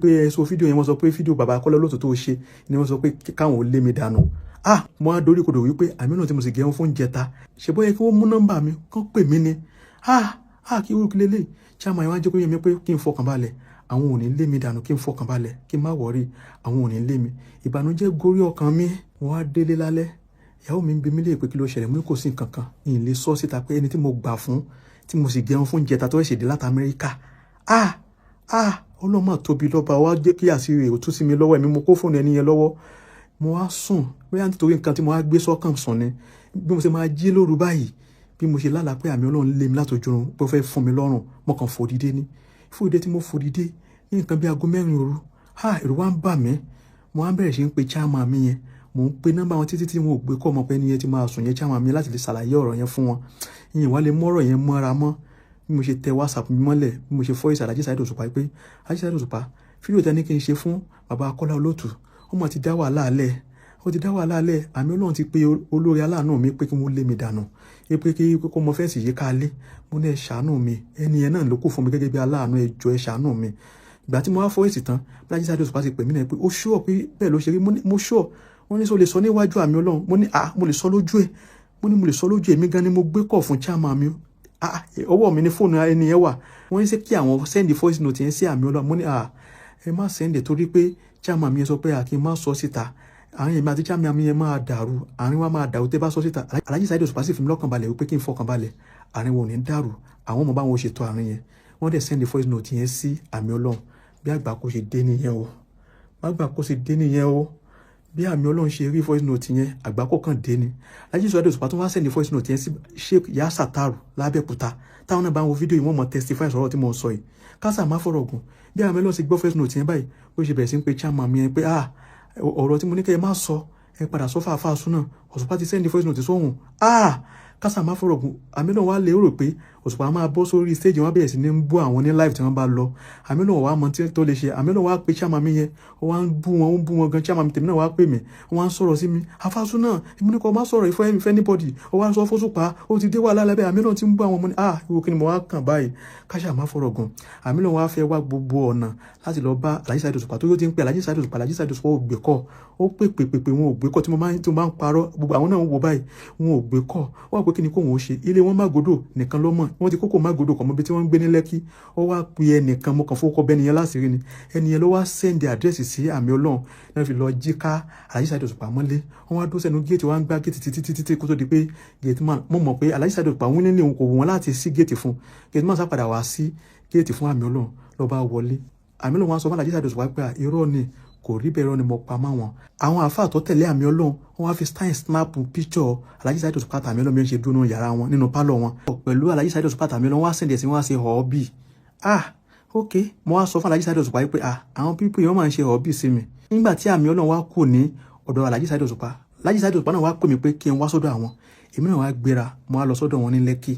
pé ẹ sọ fídíò yẹn, wọ́n sọ pé fídíò bàbá Kọ́lá Olóòtú tó ṣe ni wọ́n sọ pé káwọn ò lé mi dànù. Ah, mo á dorí kodò wípé àmì náà tí mo sì gẹrun fún ìjẹta, ṣe bóyá kí wọ́n mú nọ́mbà mi kán pè mí ni. Ah, ah, kí wúrúkú lélẹ̀. Chairman yẹn wá jẹ́ kó yé mi pé kí n fọkàn balẹ̀, àwọn ò ní lé mi dànù, kí n fọkàn balẹ̀, kí n má worry, àwọn ò ní lé mi. Ìbànújẹ́ gorí ọkàn mi. Mo wá délé lálẹ́, ìyàwó mi ń bi mí léèrè pé kí ló ṣẹlẹ̀. Mo ní kò sí nǹkan kan, ní lè sọ síta pé ẹni tí mo gbà fún, tí mo sì gẹrun fún ìjẹta, tó ṣẹ̀ṣẹ̀ dé láti Amẹ́ríkà. Ah, ah, ọlọ́mọ tóbi lọ́ba wá jẹ́ kí àṣírí rẹ̀ ó tú sí mi lọ́wọ́. Ẹ̀mí mo kó fóònù ẹni yẹn lọ́wọ́. Mo wá sùn, bóyá nítorí nǹkan tí mo wá gbé sọ́kàn sùn ni. Bí mo ṣe máa jí lóru báyìí, bí mo ṣe lálàá pé àmì Ọlọ́run lé mi látọjú oorun, pé ó fẹ́ fún mi lọ́rùn. Mo kàn fò dìde ní. Fún ìdí tí mo fò dìde Ní nǹkan bí aago 4 òru, ha, ẹ̀rù wá ń bà mí. Mo wá bẹ̀rẹ̀ sí ń pe chairman mi yẹn. Mò ń pe nọ́mbà wọn títí tí wọn ò gbé kọ́, ọmọ pé ẹni yẹn ti máa sùn yẹn, chairman mi, láti lè ṣàlàyé ọ̀rọ̀ yẹn fún wọn. Ìyẹn wá lè mọ́rọ̀ yẹn mọ́ra mọ́. Bí mo ṣe tẹ WhatsApp mi mọ́lẹ̀, bí mo ṣe voice Alhaji Saheed Òṣùpá pé, "Alhaji Saheed Òṣùpá, fídíò tẹ́ ní kí n ṣe fún bàbá Kọ́lá Olóòtú, ó mà ti dá wàhálà lẹ̀, ó ti dá wàhálà lẹ̀. Àmì Ọlọ́run ti pé olórí aláàánú mi pé kí wọ́n lé mi dànù, pé kí kó mọ fence yìí ká lé. Mo ní ẹ ṣàánú mi, ẹni yẹn náà ló kù fún mi gẹ́gẹ́ bí aláàánú, ẹ jọ̀ọ́, ẹ ṣàánú mi." Ìgbà tí mo wá voice tán, bí Alhaji Saheed Òṣùpá ti pè mí náà pé ó sure pé bẹ́ẹ̀ ló ṣe rí. Mo sure. Wọ́n ní sọ lè sọ níwájú àmì Ọlọ́run? Mo ní ah, mo lè sọ lójú ẹ̀. Mo ní mo lè sọ lójú èmi gan ni mo gbé kọ̀ fún chairman mi. Ah, ọwọ́ mi ní fóònù ẹni yẹn wà. Wọ́n ní ṣé kí àwọn send voice note yẹn sí àmì Ọlọ́run? Mo ní ah, ẹ má send ẹ̀, torí pé chairman mi yẹn sọ pé à kí n má sọ síta, àárín èmi àti chairman mi yẹn máa dàrú, àárín wa máa dàrú tẹ́ bá sọ síta. Alhaji Saheed Òṣùpá sì fi mí lọ́kàn balẹ̀ wípé kí n fọkàn balẹ̀, àárín wọn ò ní dàrú, àwọn ọmọ báwọn ṣètò àárín yẹn. Wọ́n dẹ̀ send voice note yẹn sí àmì Ọlọ́run. Bí àgbà kò ṣe dé nìyẹn o, bí àgbà kò ṣe dé nìyẹn o. Bí àmì Ọlọ́run ṣe rí voice note yẹn, àgbákò kan dé ni. Alhaji Saheed Òṣùpá tó wá send voice note yẹn sí Sheikh Yasataru lábẹ́òkúta. Táwọn náà bá ń wo fídíò yìí, wọ́n mọ̀ testify sọ̀rọ̀ tí mo sọ yìí. Kásà má fọ̀rọ̀ gùn, bí àmì Ọlọ́run ṣe gbọ́ voice note yẹn báyìí, ó ṣe bẹ̀rẹ̀ sí ń pe chairman mi yẹn pé ah, ọ̀rọ̀ tí mo ní kẹ́ ẹ má sọ, ẹ padà sọ fàáfàá súnà, Òṣùpá ti send voice note sóhun. Ah, kásà má fọ̀rọ̀ gùn, àmì náà wá lérò pé Òṣùpá máa bọ́ sórí stage, wọn bẹ̀rẹ̀ sí ní bú àwọn ní live tí wọ́n bá lọ. Àmì náà wá mọ tó lè ṣe. Àmì náà wá pe chairman mi yẹn, ó wá ń bú wọn, ó ń bú wọn gan. Chairman mi tèmi náà wá pè mí, ó wá ń sọ̀rọ̀ sí mi, "Afásúnà, èmi ní kò má sọ̀rọ̀ ìfẹ́ ìfẹ́ anybody, ó wá ń sọ fọ́sùpá, ó ti dé wàhálà lábẹ́ àmì náà ti ń bú àwọn ọmọ ní." Ah, ìwọ kí ni mo wá kàn báyìí? Kásà má fọ̀rọ̀ gùn, àmì náà wá fẹ́ wá gbogbo ọ̀nà láti lọ bá Alhaji Saheed Òṣùpá tó yóò ti ń pè Alhaji Saheed Òṣùpá. Alhaji Saheed Òṣùpá ò gbé kọ́. Ó pè pè pè pè, wọn ò gbé kọ́. Tí mo máa ń parọ́, gbogbo àwọn náà ń wo báyìí, wọn ò gbé kọ́. Wọ́n wá pé kí ni kóun ó ṣe? Ilé wọn Mágòdò nìkan ló mọ̀. Wọ́n ti kókò Mágòdò kọ̀ mọ́ bí tí wọ́n ń gbé ní Lẹ́kí. Ó wá pe ẹnìkan, mo kàn fowó bẹ́ẹ̀ nìyẹn láṣìírí ni. Ẹni yẹn ló wá send address sí àmì Ọlọ́run náà fi lọ jí ká Alhaji Saheed Òṣùpá mọ́lé. Wọ́n wá dó sẹ́nu géètì, wọ́n á gbá géètì títí títí títí kó tó di pé gate man, mo mọ̀ pé Alhaji Saheed Òṣùpá wọ́n nílé òun, kò wù wọ́n láti sí géètì fún. Gate man sá padà wá sí géètì fún àmì Ọlọ́run, ló bá wọlé. Àmì Ọlọ́run wá sọ fún Alhaji Saheed Òṣùpá pé irọ́ ni, kò rí bẹ́ẹ̀, irọ́ ni mo pa mọ́ wọn. Àwọn àáfàá tó tẹ̀lé àmì Ọlọ́run, wọ́n wá fi style snap picture Alhaji Saheed Òṣùpá àtàmì Ọlọ́run bí wọ́n ṣe dúró nínú yàrá wọn, nínú pálọ̀ wọn pẹ̀lú Alhaji Saheed Òṣùpá àtàmì Ọlọ́run. Wọ́n wá send ẹ̀ sí, wọ́n wá ṣe họ́ọ́bì. Ah, ok, mo wá sọ fún Alhaji Saheed Òṣùpá pé ah, àwọn people yìí wọ́n máa ń ṣe họ́ọ́bì sí mi. Nígbà tí àmì Ọlọ́run wá kù ní ọ̀dọ̀ Alhaji Saheed Òṣùpá, Alhaji Saheed Òṣùpá náà wá pè mí pé kí n wá sọ́dọ̀ àwọn. Èmi náà wá gbéra, mo wá lọ sọ́dọ̀ wọn ní Lẹ́kì.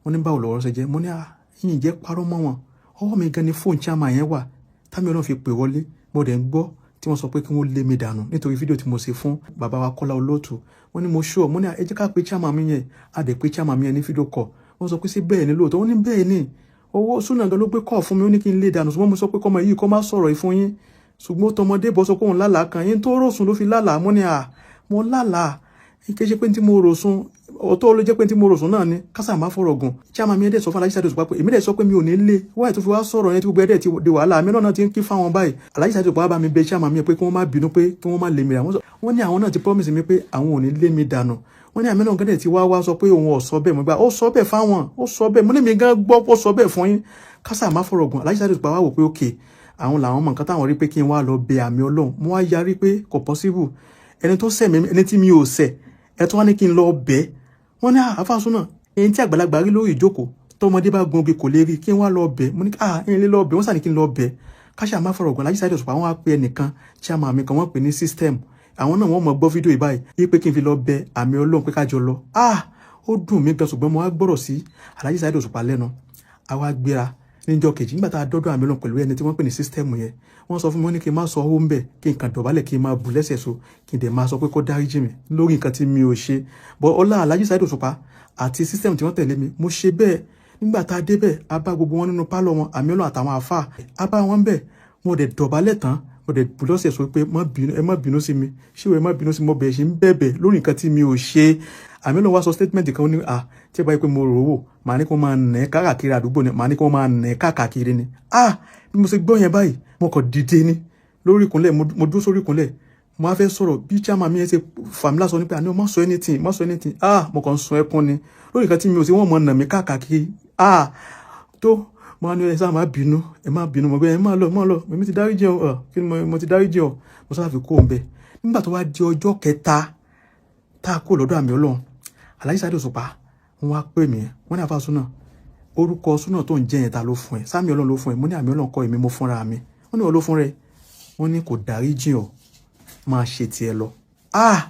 Wọ́n ní báwo lọ̀rọ̀ ṣe jẹ́? Mo ní ah, yìnyín jẹ́ parọ́ mọ́ wọn, ọwọ́ mi gan ni fóònù chairman yẹn wà támi Ọlọ́run fi pè wọlé. Mo dẹ̀ ń gbọ́ tí wọ́n sọ pé kí wọ́n lé mi dànù nítorí fídíò tí mo ṣe fún bàbá wa Kọ́lá Olóòtú. Wọ́n ní mo sure. Mo ní ẹ jẹ́ ká pe chairman mi yẹn. A dẹ̀ pé chairman mi yẹn ní fídíò call. Wọ́n sọ pé sí bẹ́ẹ̀ ni lóòótọ́? Wọ́n ní bẹ́ẹ̀ ni, owó súnà gan ló gbé call fún mi, ó ní kí n lé dànù, ṣùgbọ́n mo sọ pé kọ́mọ yìí kọ́ má sọ̀rọ̀ yìí fún yín, ṣùgbọ́n tọmọdé bọ́ sọ pé òun lálàá kan yín tó rò sùn ló fi lálàá. Mo ní à, mo lálàá, kì í ṣe pé tí mo rò sùn ọ̀tọ̀ ló jẹ́ pé tí mo rò sùn náà ni. Kásà má fọ̀rọ̀ gùn, chairman mi ẹ̀dẹ̀ sọ fún Alhaji Saheed Òṣùpá pé èmi dẹ̀ sọ pé mi ò ní lé wáyé tó fi wá sọ̀rọ̀ yẹn tí gbogbo ẹ̀dẹ̀ ti di wàhálà. Àmì náà ti ń kí fáwọn báyìí. Alhaji Saheed Òṣùpá bá mi bẹ̀ chairman mi pé kí wọ́n má bínú, pé kí wọ́n má lé mi rà. Wọ́n ní àwọn náà ti promise mi pé àwọn ò ní lé mi dànù. Wọ́n ní àmì náà gẹ́gẹ́ tí wá wá sọ pé òun ò sọ bẹ́ẹ̀. Mo gbà ó sọ bẹ́ẹ̀ fáwọn, ó sọ bẹ́ẹ̀. Mo ní mi gan gbọ́ ó sọ bẹ́ẹ̀ fún yín. Kásà má fọ̀rọ̀ gùn, Alhaji Saheed Òṣùpá wá wò pé okay, àwọn làwọn mọ̀ nǹkan táwọn rí pé kí n wá lọ bẹ àmì Ọlọ́run. Mo wá yarí pé kò possible, ẹni tó ṣẹ̀ mí, ẹni tí mi ò ṣẹ̀, ẹ tó wá ní kí n lọ bẹ̀. Wọ́n ní àfàsúnà, ẹni tí àgbàlagbà rí lórí ìjókòó, tọmọdé bá gun ogi kò lè rí. Kí n wá lọ bẹ̀? Mo ní ah, ẹni lè lọ bẹ̀. Wọ́n sà ní kí n lọ bẹ̀. Káṣá má fọ̀rọ̀ gùn, Alhaji Saheed Òṣùpá wọ́n wá pe ẹnìkan, chairman mi kan, wọ́n pè ní system. Àwọn náà wọ́n mọ̀ gbọ́ fídíò yìí báyìí yí pé kí n fi lọ bẹ̀ àmì Ọlọ́run pé ká jọ lọ. Ah, ó dùn mí gan, ṣùgbọ́n mo wá gbọ́rọ̀ sí Alhaji Saheed Òṣùpá lẹ́nu. Àwa gbéra níjọ́ kejì. Nígbà tá a dọ́dọ̀ àmì Ọlọ́run pẹ̀lú ẹni tí wọ́n pè ní system yẹn, wọ́n sọ fún mi, wọ́n ní kí n má sọ owó ń bẹ̀, kí n kàn dọ̀bálẹ̀, kí n máa bù lẹ́sẹ̀ so, kí n dẹ̀ máa sọ pé kó dáríjì mi lórí nǹkan tí mi ò ṣe bọ́. Ọlá Alhaji Saheed Òṣùpá àti system tí wọ́n tẹ̀lé mi, mo ṣe bẹ́ẹ̀. Nígbà tá a débẹ̀, a bá gbogbo wọn nínú pálọ̀ wọn, àmì Ọlọ́run àtàwọn àfáà, a bá wọn bẹ̀. Mo dẹ̀ dọ̀bálẹ̀ tán, mo dẹ̀ bù lọ́sẹ̀ sọ pé má bínú, ẹ má bínú sí mi, ṣé ẹ má bínú sí mi, mo bẹ̀rẹ̀ sí ń bẹ̀bẹ̀ lórí nǹkan tí mi ò ṣe. Àmì Ọlọ́run wá sọ statement kan ní à tí ẹ bá yẹ pé mo rò ó wò, màá ní kó máa nà ẹ́ káàkiri àdúgbò ni, màá ní kó máa nà ẹ́ káàkiri ni. Ah, bí mo ṣe gbọ́ yẹn báyìí, mo kàn dìde ni lórí ìkúnlẹ̀, mo dúró sórí ìkúnlẹ̀, mo wá fẹ́ sọ̀rọ̀. Bí chairman mi yẹn ṣe fà mí lásán ní pé àní o má sọ anything, má sọ anything. Ah, mo kàn ń sun ẹkún ni lórí nǹkan tí mi ò sí, wọ́n mọ̀ nà mí káàkiri. Ah, tó mo wá ní ẹ sáà má bínú, ẹ má bínú, mo gbé ẹ má lọ, má lọ, èmi ti dáríjì ọ, kí ni mo ti dáríjì ọ. Mo sáà fi kó ń bẹ. Nígbà tó wá di ọjọ́ kẹta tá a kó lọ́dọ̀ àmì Ọlọ́run, Alhaji Saheed Òṣùpá, wọ́n wá pè mí, wọ́n ní àfàsúnà ó Orúkọ Súnà tó ń jẹ́ yẹn, ta ló fún ẹ? Sámi Ọlọ́run ló fún ẹ? Mo ní àmì Ọlọ́run kọ́, èmi mo fúnra mi. Wọ́n ní wọ́n ló fún rẹ. Wọ́n ní kò dárí jìn ọ́, máa ṣe tiẹ̀ lọ. Ah,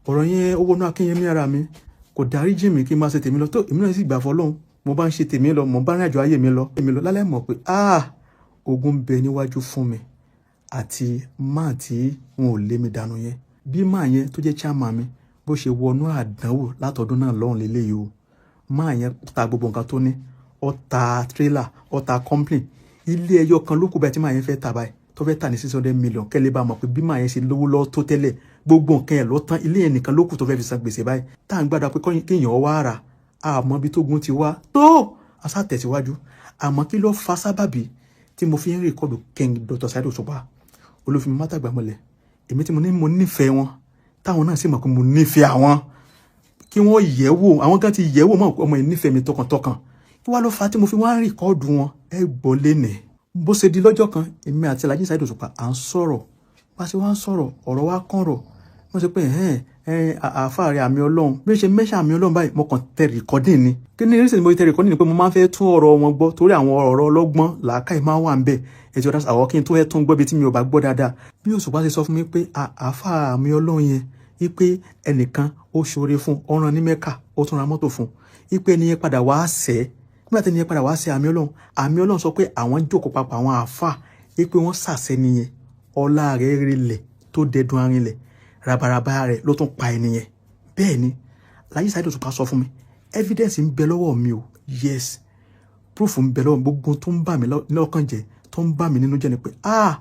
ọ̀rọ̀ yẹn ó wọnú akínyẹmí ara mi. Kò dárí jìn mí, kí n máa ṣe tèmi lọ. Tó èmi náà sì gbà fọlọ́hún, mo bá ń ṣe tèmi lọ, mo bá rìn àjò ayé mi lọ, èmi lọ lálẹ́ mọ̀ pé ah, ogun ń bẹ níwájú fún mi àti máà tí wọn ò lé mi dànù yẹn. Bí máà yẹn tó jẹ́ chairman mi bó ṣe wọnú àdánwò látọdún náà lọ́hùn lélẹ́yìí o. Máà yẹn ta gbogbo nǹkan tó ní, ó ta trailer, ó ta company, ilé ẹyọ kan ló kù báyìí tí máà yẹn fẹ́ ta báyìí, tó fẹ́ tà ní 600 million. Kẹ́lẹ́ bá mọ̀ pé bí máà yẹn ṣe lówó lọ́wọ́ tó tẹ́lẹ̀, gbogbo nǹkan ẹ̀ ló tán, ilé yẹn nìkan ló kù tó fẹ́ fi san gbèsè báyìí, tá à ń gbàdúrà pé kéèyàn wá rà. Àmọ́ bí tógun ti wá tó asá tẹ̀síwájú. Àmọ́ kí ló fa sábàbí tí mo fi ń record King Dr. Saheed Òṣùpá olófin mátàgbàmọ́lẹ̀? Èmi tí mo ní mo nífẹ̀ẹ́ wọn, táwọn náà sì mọ̀ pé mo nífẹ̀ẹ́ àwọn, kí wọ́n yẹ̀ wò. Àwọn kan ti yẹ̀ wò mọ̀ ọmọ yìí nífẹ̀ẹ́ mi tọkàntọkàn. Kí wá ló fa tí mo fi wá ń record wọn? Ẹ gbọ́ lénìí. Bó ṣe di lọ́jọ́ kan, èmi àti Alhaji Saheed Òṣùpá à ń sọ̀rọ̀. Bá ṣe wá ń sọ̀rọ̀, ọ̀rọ̀ wa kàn rọ̀. Wọ́n ṣe pé ẹ̀hẹ́n ẹ̀hìn àáfàá rẹ̀ àmì Ọlọ́run. Bí ó ṣe mẹ́ṣà àmì Ọlọ́run báyìí, mo kàn tẹ recording ni. Kí ni reason mo tẹ recording ni pé mo máa ń fẹ́ tún ọ̀rọ̀ wọn gbọ́, torí àwọn ọ̀rọ̀ ọlọ́gbọ́n làákàyè máa ń wà ń bẹ̀. Ẹ ti ọ̀dà àwọn kí n tó fẹ́ tún gbọ́ bí tí mi ò bá gbọ́ dáadáa. Bí Òṣùpá ṣe sọ fún mi pé àáfàá àmì Ọlọ́run yẹn, wípé ẹnìkan ó ṣoore fún ọ̀ràn ní Mẹ́kà, ó tún ra mọ́tò fún, wípé ẹni yẹn padà wá sẹ́. Nígbà tí ẹni yẹn padà wá sẹ́ àmì Ọlọ́run, àmì Ọlọ́run sọ pé àwọn jókòó papọ̀ àwọn àáfàá, wípé wọ́n sàṣẹ nìyẹn, ọlá rẹ̀ rinlẹ̀ tó dẹdun arinlẹ̀, rabaraba rẹ̀ ló tún pa ẹni yẹn. Bẹ́ẹ̀ ni Alhaji Saheed Òṣùpá sọ fún mi. Evidence ń bẹ lọ́wọ́ mi o. Yes, proof ń bẹ lọ́wọ́ mi. Gbogbo tó ń bà mí lọ́kàn jẹ́, tó ń bà mí nínú jẹ́ ni pé ah,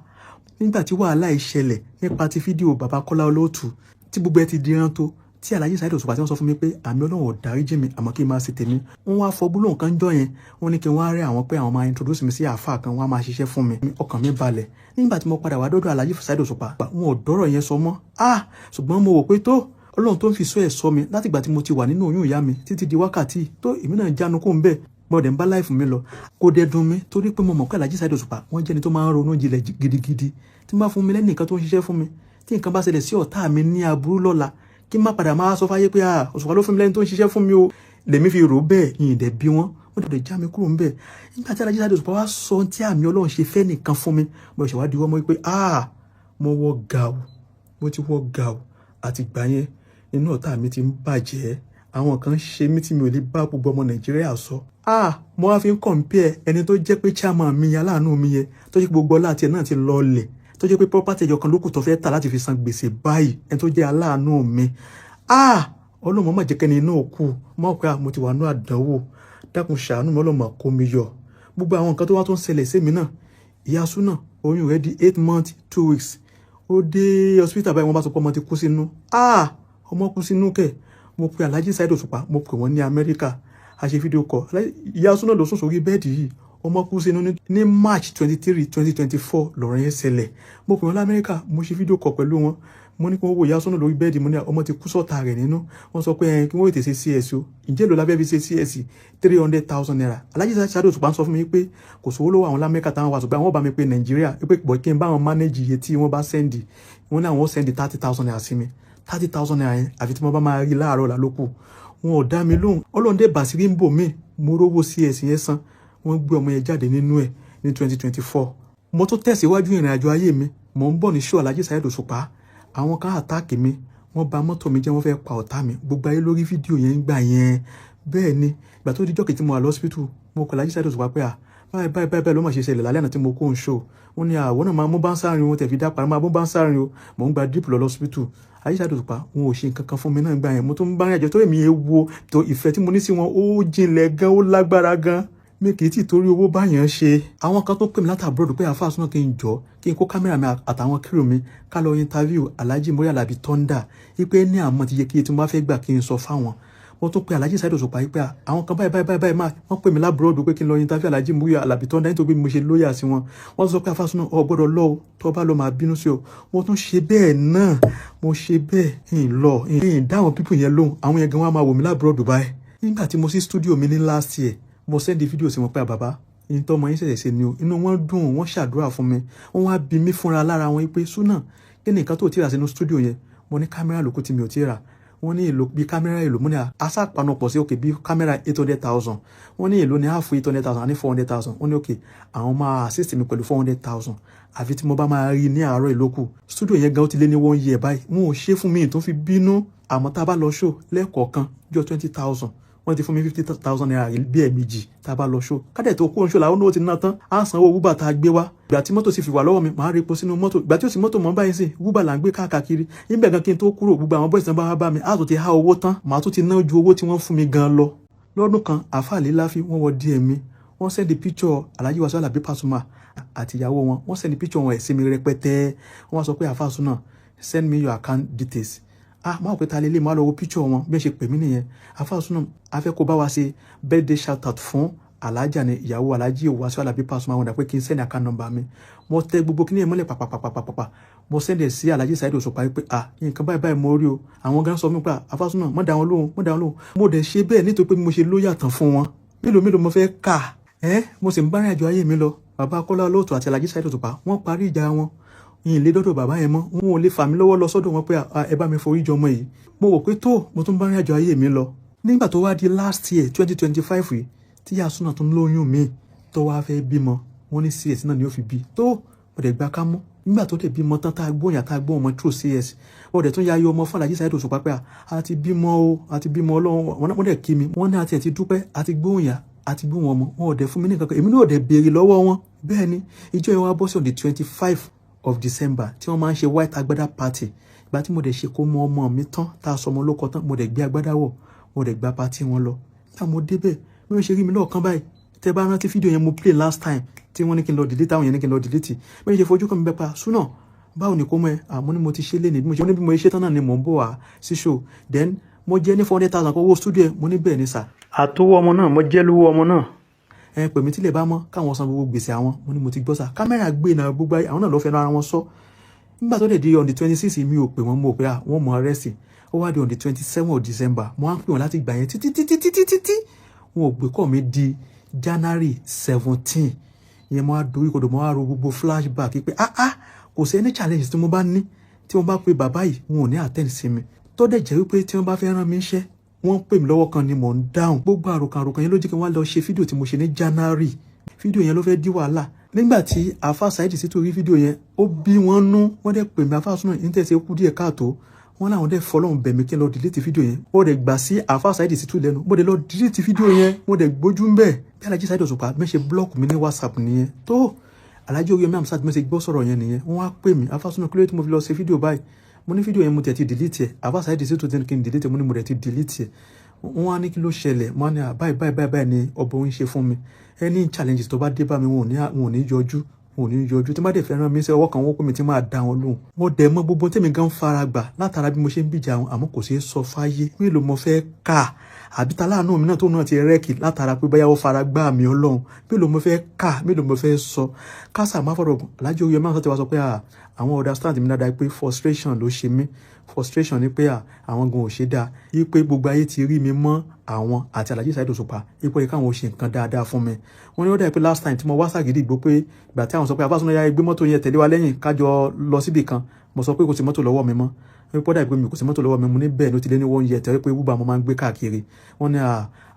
nígbà tí wàhálà yìí ṣẹlẹ̀ nípa ti fídíò bàbá Kọ́lá Olóòtú, tí gbogbo ẹ ti diran tó, tí Alhaji Saheed Òṣùpá tí wọ́n sọ fún mi pé àmì Ọlọ́run ò dáríjì mi, àmọ́ kí n máa ṣe tèmi. Wọ́n wá fọ gbólóhùn kan jọ yẹn, wọ́n ní kí n wá rí àwọn pé àwọn máa introduce mi sí àáfàá kan, wọ́n á máa ṣiṣẹ́ fún mi. Ọkàn mi balẹ̀. Nígbà tí mo padà wá dọ́dọ̀ Alhaji Saheed Òṣùpá, wọn ò dọ́rọ̀ yẹn sọ mọ́. Ah, ṣùgbọ́n mo wò pé tó Ọlọ́run tó ń fi sọ ẹ̀ sọ mi látìgbà tí mo ti wà nínú oyún ìyá mi títí di wákàtí tó, èmi náà jánu kó ń bẹ́ẹ̀ gbọ́dẹ̀ ń bá life mi lọ. Kò dẹ̀ dùn mí, torí pé mo mọ̀ pé Alhaji Saheed Òṣùpá, wọ́n jẹ́ni tó máa ń ronú jinlẹ̀ gidigidi. Tí n bá fún mi lẹ́nìkan tó ń ṣiṣẹ́ fún mi, tí nǹkan bá ṣẹlẹ̀ sí ọ̀tá mi ní aburú lọ́la, kí n má padà máa sọ fáyé pé ah, Òṣùpá ló fún mi lẹ́ni tó ń ṣiṣẹ́ fún mi o. Lèmi fi rò bẹ́ẹ̀ yìí dẹ̀ bí wọ́n wọ́n dẹ̀ já mi kúrò ń bẹ̀. Nígbà tí Alhaji Saheed Òṣùpá wá sọ tí àmì Ọlọ́run ṣe fẹ́ nìkan fún mi, mo ṣe wá di wọ́n mọ́ pé ah, mo wọ gàù, mo ti wọ gàù. Àti ìgbà yẹn inú ọ̀tá mi ti ń bàjẹ́. Àwọn kan ṣe mí tí mi ò lè bá gbogbo ọmọ Nàìjíríà sọ. Ah, mo wá fi ń compare ẹni tó jẹ́ pé chairman mi, aláàánú mi yẹn, tó jẹ́ pé gbogbo ọlá àti ẹ̀ náà ti lọlẹ̀, tó jẹ́ pé property ẹyọ kan ló kù tó fẹ́ tà láti fi san gbèsè báyìí, ẹni tó jẹ́ aláàánú mi. Ah, Ọlọ́run má jẹ́ kẹ́ni inú òkú mọ́ pé mo ti wà ní àdánwò. Dákun ṣàánú mi, Ọlọ́run kó mi yọ. Gbogbo àwọn nǹkan tó wá tó ń ṣẹlẹ̀ sí mi náà, ìyá súnà oyún rẹ̀ di 8 months 2 weeks, ó dé hospital báyìí, wọ́n bá sọ pé ọmọ ti kú sínú. Ah, ọmọ kú sínú kẹ̀. Mo pe Alhaji Saheed Òṣùpá, mo pè wọ́n ní Amẹ́ríkà, a ṣe video call. Ìyá súnà ló sùn sórí bed yìí, ọmọ kú sínú. Ní March 23, 2024 lọ̀rọ̀ yẹn ṣẹlẹ̀. Mo pè wọ́n lamẹ́ríkà, mo ṣe video call pẹ̀lú wọn. Mo ní kí wọ́n wo ìyá súnà lórí bed. Mo ní ọmọ ti kú sọ́ta rẹ̀ nínú. Wọ́n sọ pé ẹ kí wọ́n tètè ṣe CS o. Ǹjẹ́ ló lábẹ́ fi ṣe CS? ₦300,000. Alhaji Saheed Òṣùpá ń sọ fún mi pé kò sówó lọ́wọ́ àwọn lamẹ́ríkà táwọn wà, ṣùgbọ́n àwọn bá mi pé Nàìjíríà pé bọ̀ kí n bá wọn manage iye tí wọ́n bá send. Wọ́n ní àwọn send ₦30,000 sí mi. ₦30,000 yẹn, àfi tí wọ́n bá máa rí láàárọ̀ là lókù. Wọn ò dá mi lóhùn. Ọlọ́run dé bàṣírí ń bò mí, mo rówó CS yẹn san, wọ́n gbé ọmọ yẹn jáde nínú ẹ̀ ní 2024. Mo tún tẹ̀síwájú ìrìn àjò ayé mi. Mò ń bọ̀ ní show Alhaji Saheed Òṣùpá, àwọn kan attack mi, wọ́n bà mọ́tò mi jẹ́, wọ́n fẹ́ pa ọ̀tá mi. Gbogbo ayé lórí fídíò yẹn ń gbà yẹn. Bẹ́ẹ̀ ni ìgbà tó di jọ́kì tí mo wà lọ́sípítù, mo kọ̀ Alhaji Saheed Òṣùpá pé à báyìí báyìí báyìí báyìí ló mà ṣe ṣẹlẹ̀ lálẹ́ àná tí mo kó ń show. Wọ́n ní àwọn náà máa mú bá ń sárin wọn tẹ̀ fi dá parí, máa mú bá ń sárin o. Mò ń gba drip lọ lọ́sípítù. Alhaji Saheed Òṣùpá, wọn ò ṣe nǹkan kan fún mi náà gbà yẹn. Mo tún bá rìn àjò tó èmi wo tó ìfẹ́ tí mo ní sí wọn, ó jinlẹ̀ gan, ó lágbára gan. Mi kì í tì torí owó báyàn ṣe. Àwọn kan tó pè mí láti abroad pé àáfàá súná, kí n jọ kí n kó kámẹ́rà mi àtàwọn crew mi ká lọ interview Alhaji Muri Alabi Thunder, wípé ní àmọ́ ti yẹ kí tí mo bá fẹ́ gbà kí n sọ fáwọn. Mo tún pe Alhaji Saheed Òṣùpá wípé àwọn kan báyìí báyìí báyìí máa wọ́n pè mí l'abroad pé kí n lọ interview Alhaji Muri Alabi Thunder, nítorí bí mo ṣe loyal sí wọn. Wọ́n sọ pé àáfàá súná, ò gbọ́dọ̀ lọ o, tó bá lọ máa bínú sí o. Mo tún ṣe bẹ́ẹ̀ náà, mo ṣe bẹ́ẹ̀ ń lọ ń dá àwọn people yẹn lóhùn. Àwọn yẹn gan wọn máa wò mí l'abroad báyìí. Nígbà tí mo sí studio mi ní last year, mo send fídíò sí wọn pé bàbá yín tọ́mọ yín ṣẹ̀ṣẹ̀ ṣe ni o. Inú wọn dùn, wọ́n ṣàdúrà fún mi. Wọ́n wá bí mi fúnra lára wọn pé súnà, kí ni nǹkan tó ti rà sínú studio yẹn? Mo ní kámẹ́rà lókù tí mi ò ti rà. Wọ́n ní èlò bíi kámẹ́rà èlò. Mo ní aṣápanupọ̀ sí òkè bíi kámẹ́rà 800,000. Wọ́n ní èlò ní half 800,000, ní 400,000. Wọ́n ní òkè, àwọn máa assist mi pẹ̀lú 400,000, àfi tí mo bá máa rí ní àárọ̀ ìlókù. Studio yẹn gan, ó ti lé ní one year báyìí, wọn ò ṣe fún mi tó fi bínú. Àmọ́ tá a bá lọ show lẹ́ẹ̀kọ̀ọ̀kan jọ, 20,000, wọ́n ti fún mi 50,000 naira bí ẹ̀ẹ̀mejì tá a bá lọ show. Kádẹ̀ tó kó ń show làwọn náà ti ná tán, á sanwó Uber tá a gbé wá. Ìgbà tí mọ́tò sì fi wà lọ́wọ́ mi, màá rí epo sínú mọ́tò. Ìgbà tí ó sì mọ́tò mọ́ báyìí sí, Uber là ń gbé káàkiri níbẹ̀ gan. Kí n tó kúrò, gbogbo àwọn boys náà bá wá bá mi, á tún ti há owó tán, màá tún ti ná ju owó tí wọ́n fún mi gan lọ. Lọ́dún kan, Àáfàá Líláfí, wọ́n wọ DM mi, wọ́n send picture Alhaji Wasiu Alabi Pasuma àti ìyàwó wọn. Wọ́n send picture wọn ẹ̀ sí mi rẹpẹtẹ. Wọ́n wá sọ pé, "Àáfàá Sunna, send me your account details." Ah, máa pẹ́ ta lélẹ̀, máa lọ wo picture wọn. Bí wọ́n ṣe pè mí nìyẹn. "Àáfàá Sunna, a fẹ́ kó bá wa ṣe birthday shout out fún Alhaja," ni ìyàwó Alhaji Wasiu Alabi Pasuma. Wọn dà pé kí n send account number mi. Mo tẹ gbogbo kí ni ẹ̀ mọ́lẹ̀ pàpàpàpàpà, mo send ẹ̀ sí Alhaji Saheed Òṣùpá pé, ah, nǹkan báyìí báyìí mo rí o. Àwọn gan sọ fún mi pé, "Àáfàá Sunna, mọ́ dá wọn lóhùn, mọ́ dá wọn lóhùn." Mo dẹ̀ ṣe bẹ́ẹ̀ nítorí pé mo ṣe lóyà tán fún wọn. Mélòó mélòó mo fẹ́ kà ẹ́? Mo sì ń bá rìn àjò ayé mi lọ. Bàbá Kọ́lá Olóòtú àti Alhaji Saheed Òṣùpá, wọ́n parí ìjà wọn, yìí lé dọ́dọ̀ bàbá yẹn mọ́. Wọn ò lè fà mí lọ́wọ́ lọ sọ́dọ̀ wọn pé ẹ bá mi forí jọ ọmọ yìí. Mo wò pé tó, mo tún bá rìn àjò ayé mi lọ. Nígbà tó wá di last year, 2025 yìí, tí ìyá Sunna tún lóyún mi, tó wá fẹ́ bímọ, wọ́n ní CS náà ni ó fi bí. Tó mo dẹ̀ gba ká mọ́. Nígbà tó dẹ̀ bímọ tán, tá a gbóyàn, tá a gbọ́ ọmọ through CS, wọ́n dẹ̀ tún ya ayọ̀ ọmọ fún Alhaji Saheed Òṣùpá pé a ti bímọ o, a ti bímọ, Ọlọ́run. Wọ́n dẹ̀ kí mi, wọ́n ní àti ẹ̀ ti dúpẹ́, àti gbóyàn, àti gbóhùn ọmọ. Wọn ò dẹ̀ fún mi ní nǹkan kan, èmi náà ò dẹ̀ béèrè lọ́wọ́ wọn. Bẹ́ẹ̀ ni ìjọ yẹn wá bọ́ sí on the 25 of December tí wọ́n máa ń ṣe white agbádá party. Ìgbà tí mo dẹ̀ ṣe kó mọ ọmọ mi tán, tá a sọ ọmọ lóko tán, mo dẹ̀ gbé agbádá wọ̀, mo dẹ̀ gba party wọn lọ. Nígbà mo débẹ̀, bí wọ́n ṣe rí mi lọ́ọ̀kan báyìí, tẹ́ bá rántí fídíò yẹn mo play last time tí wọ́n ní kí n lọ delete, àwọn yẹn ní kí n lọ delete, bí wọ́n ṣe fojú kan mi bẹ́ẹ̀ pa, "Súnà, báwo ni kò mọ̀ ẹ́?" Àmọ́ ní mo ti ṣe léni, bí mo ṣe ní bí mo ṣe tán náà ni mò ń bọ̀ wá sí show. Then mo jẹ́ ní 400,000 kó owó studio ẹ̀. Mo ní bẹ́ẹ̀ ni sà. Àtọwọ́ ọmọ náà, mo jẹ́ lówó ọmọ náà. Ẹ pè mí tílẹ̀ bá mọ́, káwọn san gbogbo gbèsè àwọn. Mo ní mo ti gbọ́ sà. Kámẹ́rà gbé náà, gbogbo àwọn náà ló fẹ́ ara wọn sọ. Nígbà tó dẹ̀ di on the 26, mi ò pè wọ́n, mo pè à wọ́n mọ arrest. Ó wá di on the 27 of December, mo á ń pè wọ́n láti gbà yẹn títí títí títí títí, wọn ò gbé kọ́ mi. Di January 17 ìyẹn, mo á dorí kodò, mo á ro gbogbo flashback pé, ah ah, kò sí any challenge tí mo bá ní, tí mo bá pe bàbá yìí, wọn ò ní attend sí mi. Tó dẹ̀ jẹ́ wípé tí wọ́n bá fẹ́ rán mi iṣẹ́, wọ́n pè mí lọ́wọ́ kan ni mò ń dáhùn. Gbogbo àròkàn àròkàn yẹn ló jẹ́ kí wọ́n lọ ṣe fídíò tí mo ṣe ní January. Fídíò yẹn ló fẹ́ dí wàhálà. Nígbà tí Àfa Saheed Shittu rí fídíò yẹn, ó bí wọ́n nú. Wọ́n dẹ̀ pè mí, "Àfa Sunna, ní tẹ̀sí kú díẹ̀ káàtó." Wọ́n láwọn dẹ̀ fọlọ́run bẹ̀ mí kí n lọ delete fídíò yẹn. Mo dẹ̀ gbà sí Àfa Saheed Shittu lẹ́nu, mo dẹ̀ lọ delete fídíò yẹn, mo dẹ̀ gbójú ń bẹ̀. Bí Alhaji Saheed Òṣùpá mi ṣe block mi ní WhatsApp nìyẹn. Tó Alhaji Oríyọmí Hamzat mi ṣe gbọ́ sọ̀rọ̀ yẹn nìyẹn. Wọ́n wá pè mí, "Àfa Sunna, kílódé tí mo fi lọ ṣe fídíò báyìí?" Mo ní fídíò yẹn, mo tẹ̀ ti delete ẹ̀. Àfa Saheed Shittu ti ní kí n delete ẹ̀. Mo ní mo dẹ̀ ti delete ẹ̀. Wọ́n wá ní kí ló ṣẹlẹ̀. Mo ní báyìí báyìí báyìí báyìí ni ọbọ̀ ń ṣe fún mi. Any challenges tó bá dé bá mi, wọn ò ní yọjú, wọn ò ní yọjú. Tí wọ́n bá dẹ̀ fẹ́ rán mi sí ọwọ́ kan, wọ́n pè mí tí máa dá wọn lóhùn. Mo dẹ̀ mọ̀ gbogbo tèmi gan fara gbà látara bí mo ṣe ń bìjà wọn, àmọ́ kò ṣeé sọ fáyé. Mélòó mo fẹ́ kà? Àbí ta láàánú mi náà tó náà ti rẹ́ẹ̀kì látara pé báyà ó fara gbá mi Ọlọ́run. Mélòó mo fẹ́ kà? Mélòó mo fẹ́ sọ? Kásà má fọ̀rọ̀ gùn. Alhaji Oríyọmí Hamzat ti wá sọ pé àwọn understand mi dáadáa pé frustration ló ṣe mí. Frustration ni pé àwọn gan ò ṣe dáa, yí pé gbogbo ayé ti rí mi mọ́ àwọn àti Alhaji Saheed Òṣùpá, ipò yẹ káwọn ò ṣe nǹkan dáadáa fún mi. Wọ́n ní ó dà pé last time tí mo wá Sàgídìgbò, pé ìgbà tí àwọn sọ pé, "Àfa Sunna, ya gbé mọ́tò yẹn tẹ̀lé wa lẹ́yìn, kájọ lọ síbì kan," mo sọ pé kò sí mọ́tò lọ́wọ́ mi mọ́, wípé ó dà pé mi kò sí mọ́tò lọ́wọ́ mi. Mo ní bẹ́ẹ̀ ló ti lé ní one year tẹ́wọ́ pé Uber mo máa ń gbé káàkiri. Wọ́n ní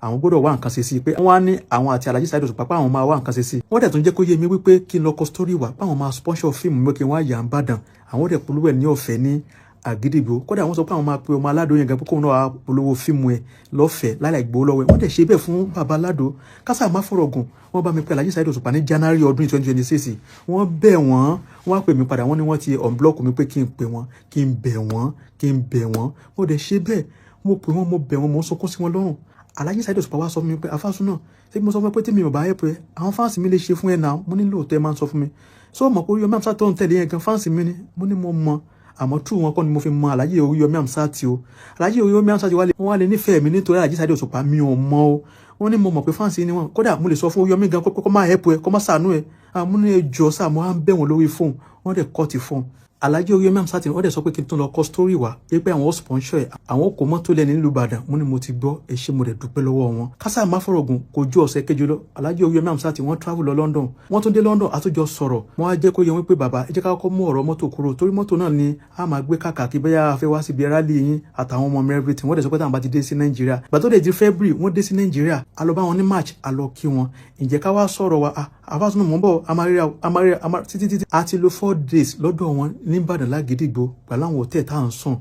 àwọn gbọ́dọ̀ wá nǹkan ṣe sí i, pé wọ́n á ní àwọn àti Alhaji Saheed Òṣùpá pé àwọn máa wá nǹkan ṣe sí i. Wọ́n dẹ̀ tún jẹ́ kó yé mi wípé kí n lọ kọ story wá, páwọn máa sponsor fíìmù mi, kí n wá yà ń bàdàn, àwọn dẹ̀ polówó ẹ̀ ní ọ̀fẹ́ ní Àgídìgbò. Kódà wọ́n sọ pé àwọn máa pe ọmọ aládùn yẹn gan pé kóun náà wá polówó fíìmù ẹ̀ lọ́fẹ̀ẹ́ láì gbowó lọ́wọ́ ẹ̀. Wọ́n dẹ̀ ṣe bẹ́ẹ̀ fún bàbá aládùn. Kásá má fọ̀rọ̀ gùn, wọ́n bá mi pe Alhaji Saheed Òṣùpá ní January ọdún 2026. Wọ́n bẹ̀ wọ́n, wọ́n á pè mí padà. Wọ́n ní wọ́n ti unblock mi, pé kí n pè wọ́n, kí n bẹ̀ wọ́n, kí n bẹ̀ wọ́n. Mo dẹ̀ ṣe bẹ́ẹ̀, mo pè wọ́n, mo bẹ̀ wọ́n, mo ń sunkún sí wọn lọ́rùn. Alhaji Saheed Òṣùpá wá sọ fún mi pé, "Àfa Sunna, ṣé mo sọ fún ẹ pé tí mi ò bá help ẹ, àwọn fans mi lè ṣe fún ẹ náà?" Mo ní lóòótọ́, ẹ máa ń sọ fún mi. "So mọ̀ pé Oríyọmí Hamzat tó ń tẹ̀lé yẹn gan, fans mi ni?" Mo ní mo mọ̀, àmọ́ tú wọn kọ́ ni mo fi mọ Alhaji Oríyọmí Hamzat o. Alhaji Oríyọmí Hamzat wọ́n wá lè nífẹ̀ẹ́ mi nítorí Alhaji Saheed Òṣùpá, mi ò mọ̀ o. Wọ́n ní mo mọ̀ pé fans ni wọ́n. Kódà mo lè sọ fún Oríyọmí gan kó má help ẹ, kó má ṣàánú ẹ. Àmú ní ẹjọ́ sáà, mo á ń bẹ̀ wọ́n lórí fóònù, wọ́n dẹ̀ cut fóònù. Alhaji Oríyọmí Hamzat wọ́n dẹ̀ sọ pé kí n tún lọ kọ story wá pé àwọn sponsor ẹ̀, àwọn kò mọ́tò lẹ́ni nílùú Ìbàdàn. Mo ní mo ti gbọ́, ẹ ṣé, mo dẹ̀ dúpẹ́ lọ́wọ́ wọn. Kásá má fọ̀rọ̀gùn, kò ju ọ̀sẹ̀ kejì lọ, Alhaji Oríyọmí Hamzat wọ́n travel lọ London. Wọ́n tún dé London, àtúnjọ sọ̀rọ̀. Wọ́n á jẹ́ kó yẹ wọ́n pé, bàbá, ẹ jẹ́ ká kọ́kọ́ mú ọ̀rọ̀ mọ́tò kúrò, torí mọ́tò náà ni a máa gbé káàkiri bóyá a fẹ́ wá síbi rally yín àtàwọn ọmọ mi, everything. Wọ́n dẹ̀ sọ pé táwọn bá ti dé sí Nàìjíríà. Ìgbà tó dẹ̀ di February, wọ́n dé sí Nàìjíríà, a lọ bá wọn ní March, a lọ kí wọn. Ǹjẹ́ ká wá sọ̀rọ̀ wa? Àfàsùn mọ̀ ń bọ̀, a máa ríra, a máa ríra, a máa títí títí. A ti lo 4 days lọ́dọ̀ wọn ní Ìbàdàn lágídígbò pẹ̀lú àwọn hòtẹ́ẹ̀ tá à ń sùn.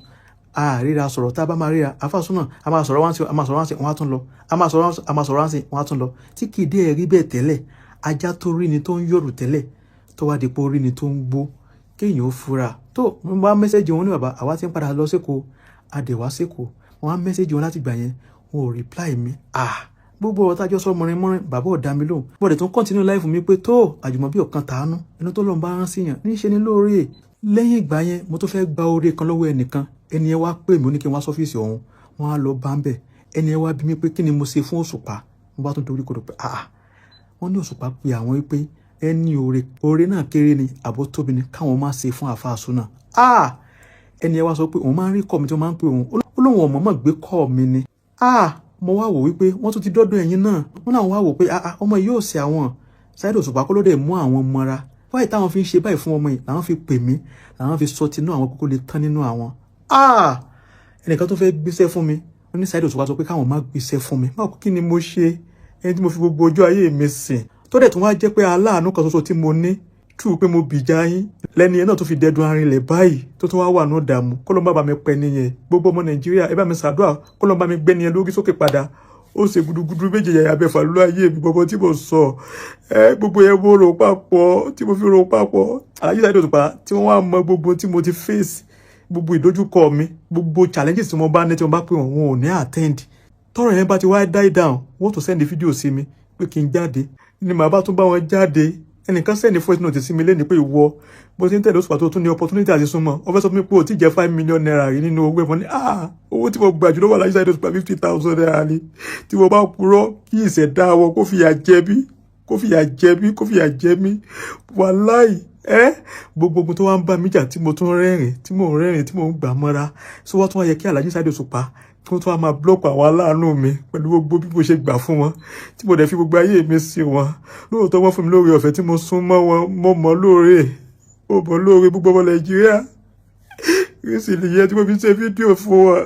A ríra sọ̀rọ̀. Tá a bá máa ríra, àfàsùn náà, a máa sọ̀rọ̀ wá sí, a máa sọ̀rọ̀ wá sí, wọ́n á tún lọ. A máa sọ̀rọ̀, a máa sọ̀rọ̀ wá sí, wọ́n á tún lọ. Tí kì í dé ẹ̀rí bẹ́ẹ̀ tẹ́lẹ̀, ajá tó rí ni tó ń yọ̀rù tẹ́lẹ̀, tó wá dípò rí ni tó ń gbó, kéèyàn ó fura. Tó mo bá message wọn ní, bàbá, àwa ti ń padà lọ sékòó, a dẹ̀ wá sékòó. Wọ́n á message wọn láti gbà yẹn, wọn ò reply mi. Ah, gbogbo ọ̀rọ̀ tájọ́ sọ mọ̀rin mọ́rin, bàbá ò dá mi lóhùn. Mo dẹ̀ tún continue life mi pé tó àjùmọ̀bí ọ̀kan tàánú, ẹni tó lọ́n bá rán sí yàn níṣẹ́ ni lóore. Lẹ́yìn ìgbà yẹn, mo tún fẹ́ gba oore kan lọ́wọ́ ẹnìkan. Ẹni yẹn wá pè mí, ó ní kí n wá sọ́fíìsì òun. Wọ́n á lọ bá ń bẹ̀. Ẹni yẹn wá bí mi pé kí ni mo ṣe fún Òṣùpá. Mo bá tún dorí kodò pé, ah, wọ́n ní Òṣùpá pé àwọn wípé ẹni oore, oore náà kéré ni àbó tóbi ni, káwọn má ṣe fún àfa àsúná. Ah, ẹni yẹn wá sọ pé òun máa ń rí call mi tí wọ́n máa ń pè òun, ó lóun ọ̀mọ́ mọ̀ gbé call mi ni. Ah, mo wá wò wípé wọ́n tún ti dọ́dọ̀ ẹ̀yin náà. Wọ́n náà wá wò pé, ah ah, ọmọ yìí yóò ṣe àwọn Saheed Òṣùpá kó ló dé mú àwọn mọ́ra báyìí táwọn fi ń ṣe báyìí fún ọmọ yìí, làwọn fi pè mí, làwọn fi sọ tinú àwọn kókó lè tán nínú àwọn. Ah, ẹnìkan tó fẹ́ gbéṣẹ́ fún mi, wọ́n ní Saheed Òṣùpá sọ pé káwọn má gbéṣẹ́ fún mi. Báwo? Kí ni mo ṣe? Ẹni tí mo fi gbogbo ọjọ́ ayé mi sìn, tó dẹ̀ tún wá jẹ́ pé aláàánú kan ṣoṣo tí mo ní tú pé mo bìjà yín lẹ́ni yẹn náà tó fi dẹdun arinlẹ̀ báyìí, tó tún wá wà ní ìdààmú, kó ló ń bá mi pẹ́ nìyẹn. Gbogbo ọmọ Nàìjíríà, ẹ bá mi ṣàdúrà kó ló ń bá mi gbé nìyẹn lórí sókè padà. Ó ṣe gudugudu méje yàyà bẹ́ẹ̀ fà lórí ayé mi. Gbogbo tí mo sọ ẹ, gbogbo yẹn mo rò papọ̀, tí mo fi rò papọ̀, Alhaji Saheed Òṣùpá tí wọ́n wá mọ gbogbo tí mo ti face, gbogbo ìdojúkọ mi, gbogbo challenges tí mo bá ní, tí mo bá pè wọ́n, wọn ò ní attend. Tọ́rọ̀ yẹn bá ti wá die down, wọ́n tún send fídíò sí mi pé kí n jáde, ni màá bá tún bá wọn jáde. Ẹnìkan send voice note sí mi lẹ́ni pé ìwọ bó ti ń tẹ̀lé Òṣùpá tó tún ní opportunity àti súnmọ́, ó fẹ́ sọ fún mi pé o ti jẹ́ ₦5 million rí nínú owó ẹ̀fọn ní. Ah, owó tí mo gbà jù lọ́wọ́ Alhaji Saheed Òṣùpá, ₦50,000 ni. Tí mo bá purọ́, kí ìṣẹ̀dá wọn kó fìyà jẹ mí, kó fìyà jẹ mí, kó fìyà jẹ mí. Wàláì ẹ, gbogbo ogun tó wá ń bá mi jà, tí mo tún rẹ́rìn, tí mò ń rẹ́rìn, tí mò ń gbà mọ́ra, so wọ́n tún wá yẹ kí Alhaji Saheed Òṣùpá kí wọ́n tún wá máa block àwọn aláàánú mi pẹ̀lú gbogbo bí mo ṣe gbà fún wọn, tí mo dẹ̀ fi gbogbo ayé mi sí wọn. Lóòótọ́, wọ́n fún mi lóore ọ̀fẹ́ tí mo sún mọ́ wọn. Mo mọ̀ lóore, mo mọ̀ lóore. Gbogbo ọmọ Nàìjíríà rí sì nìyẹn tí mo fi ṣe fídíò fún wọn.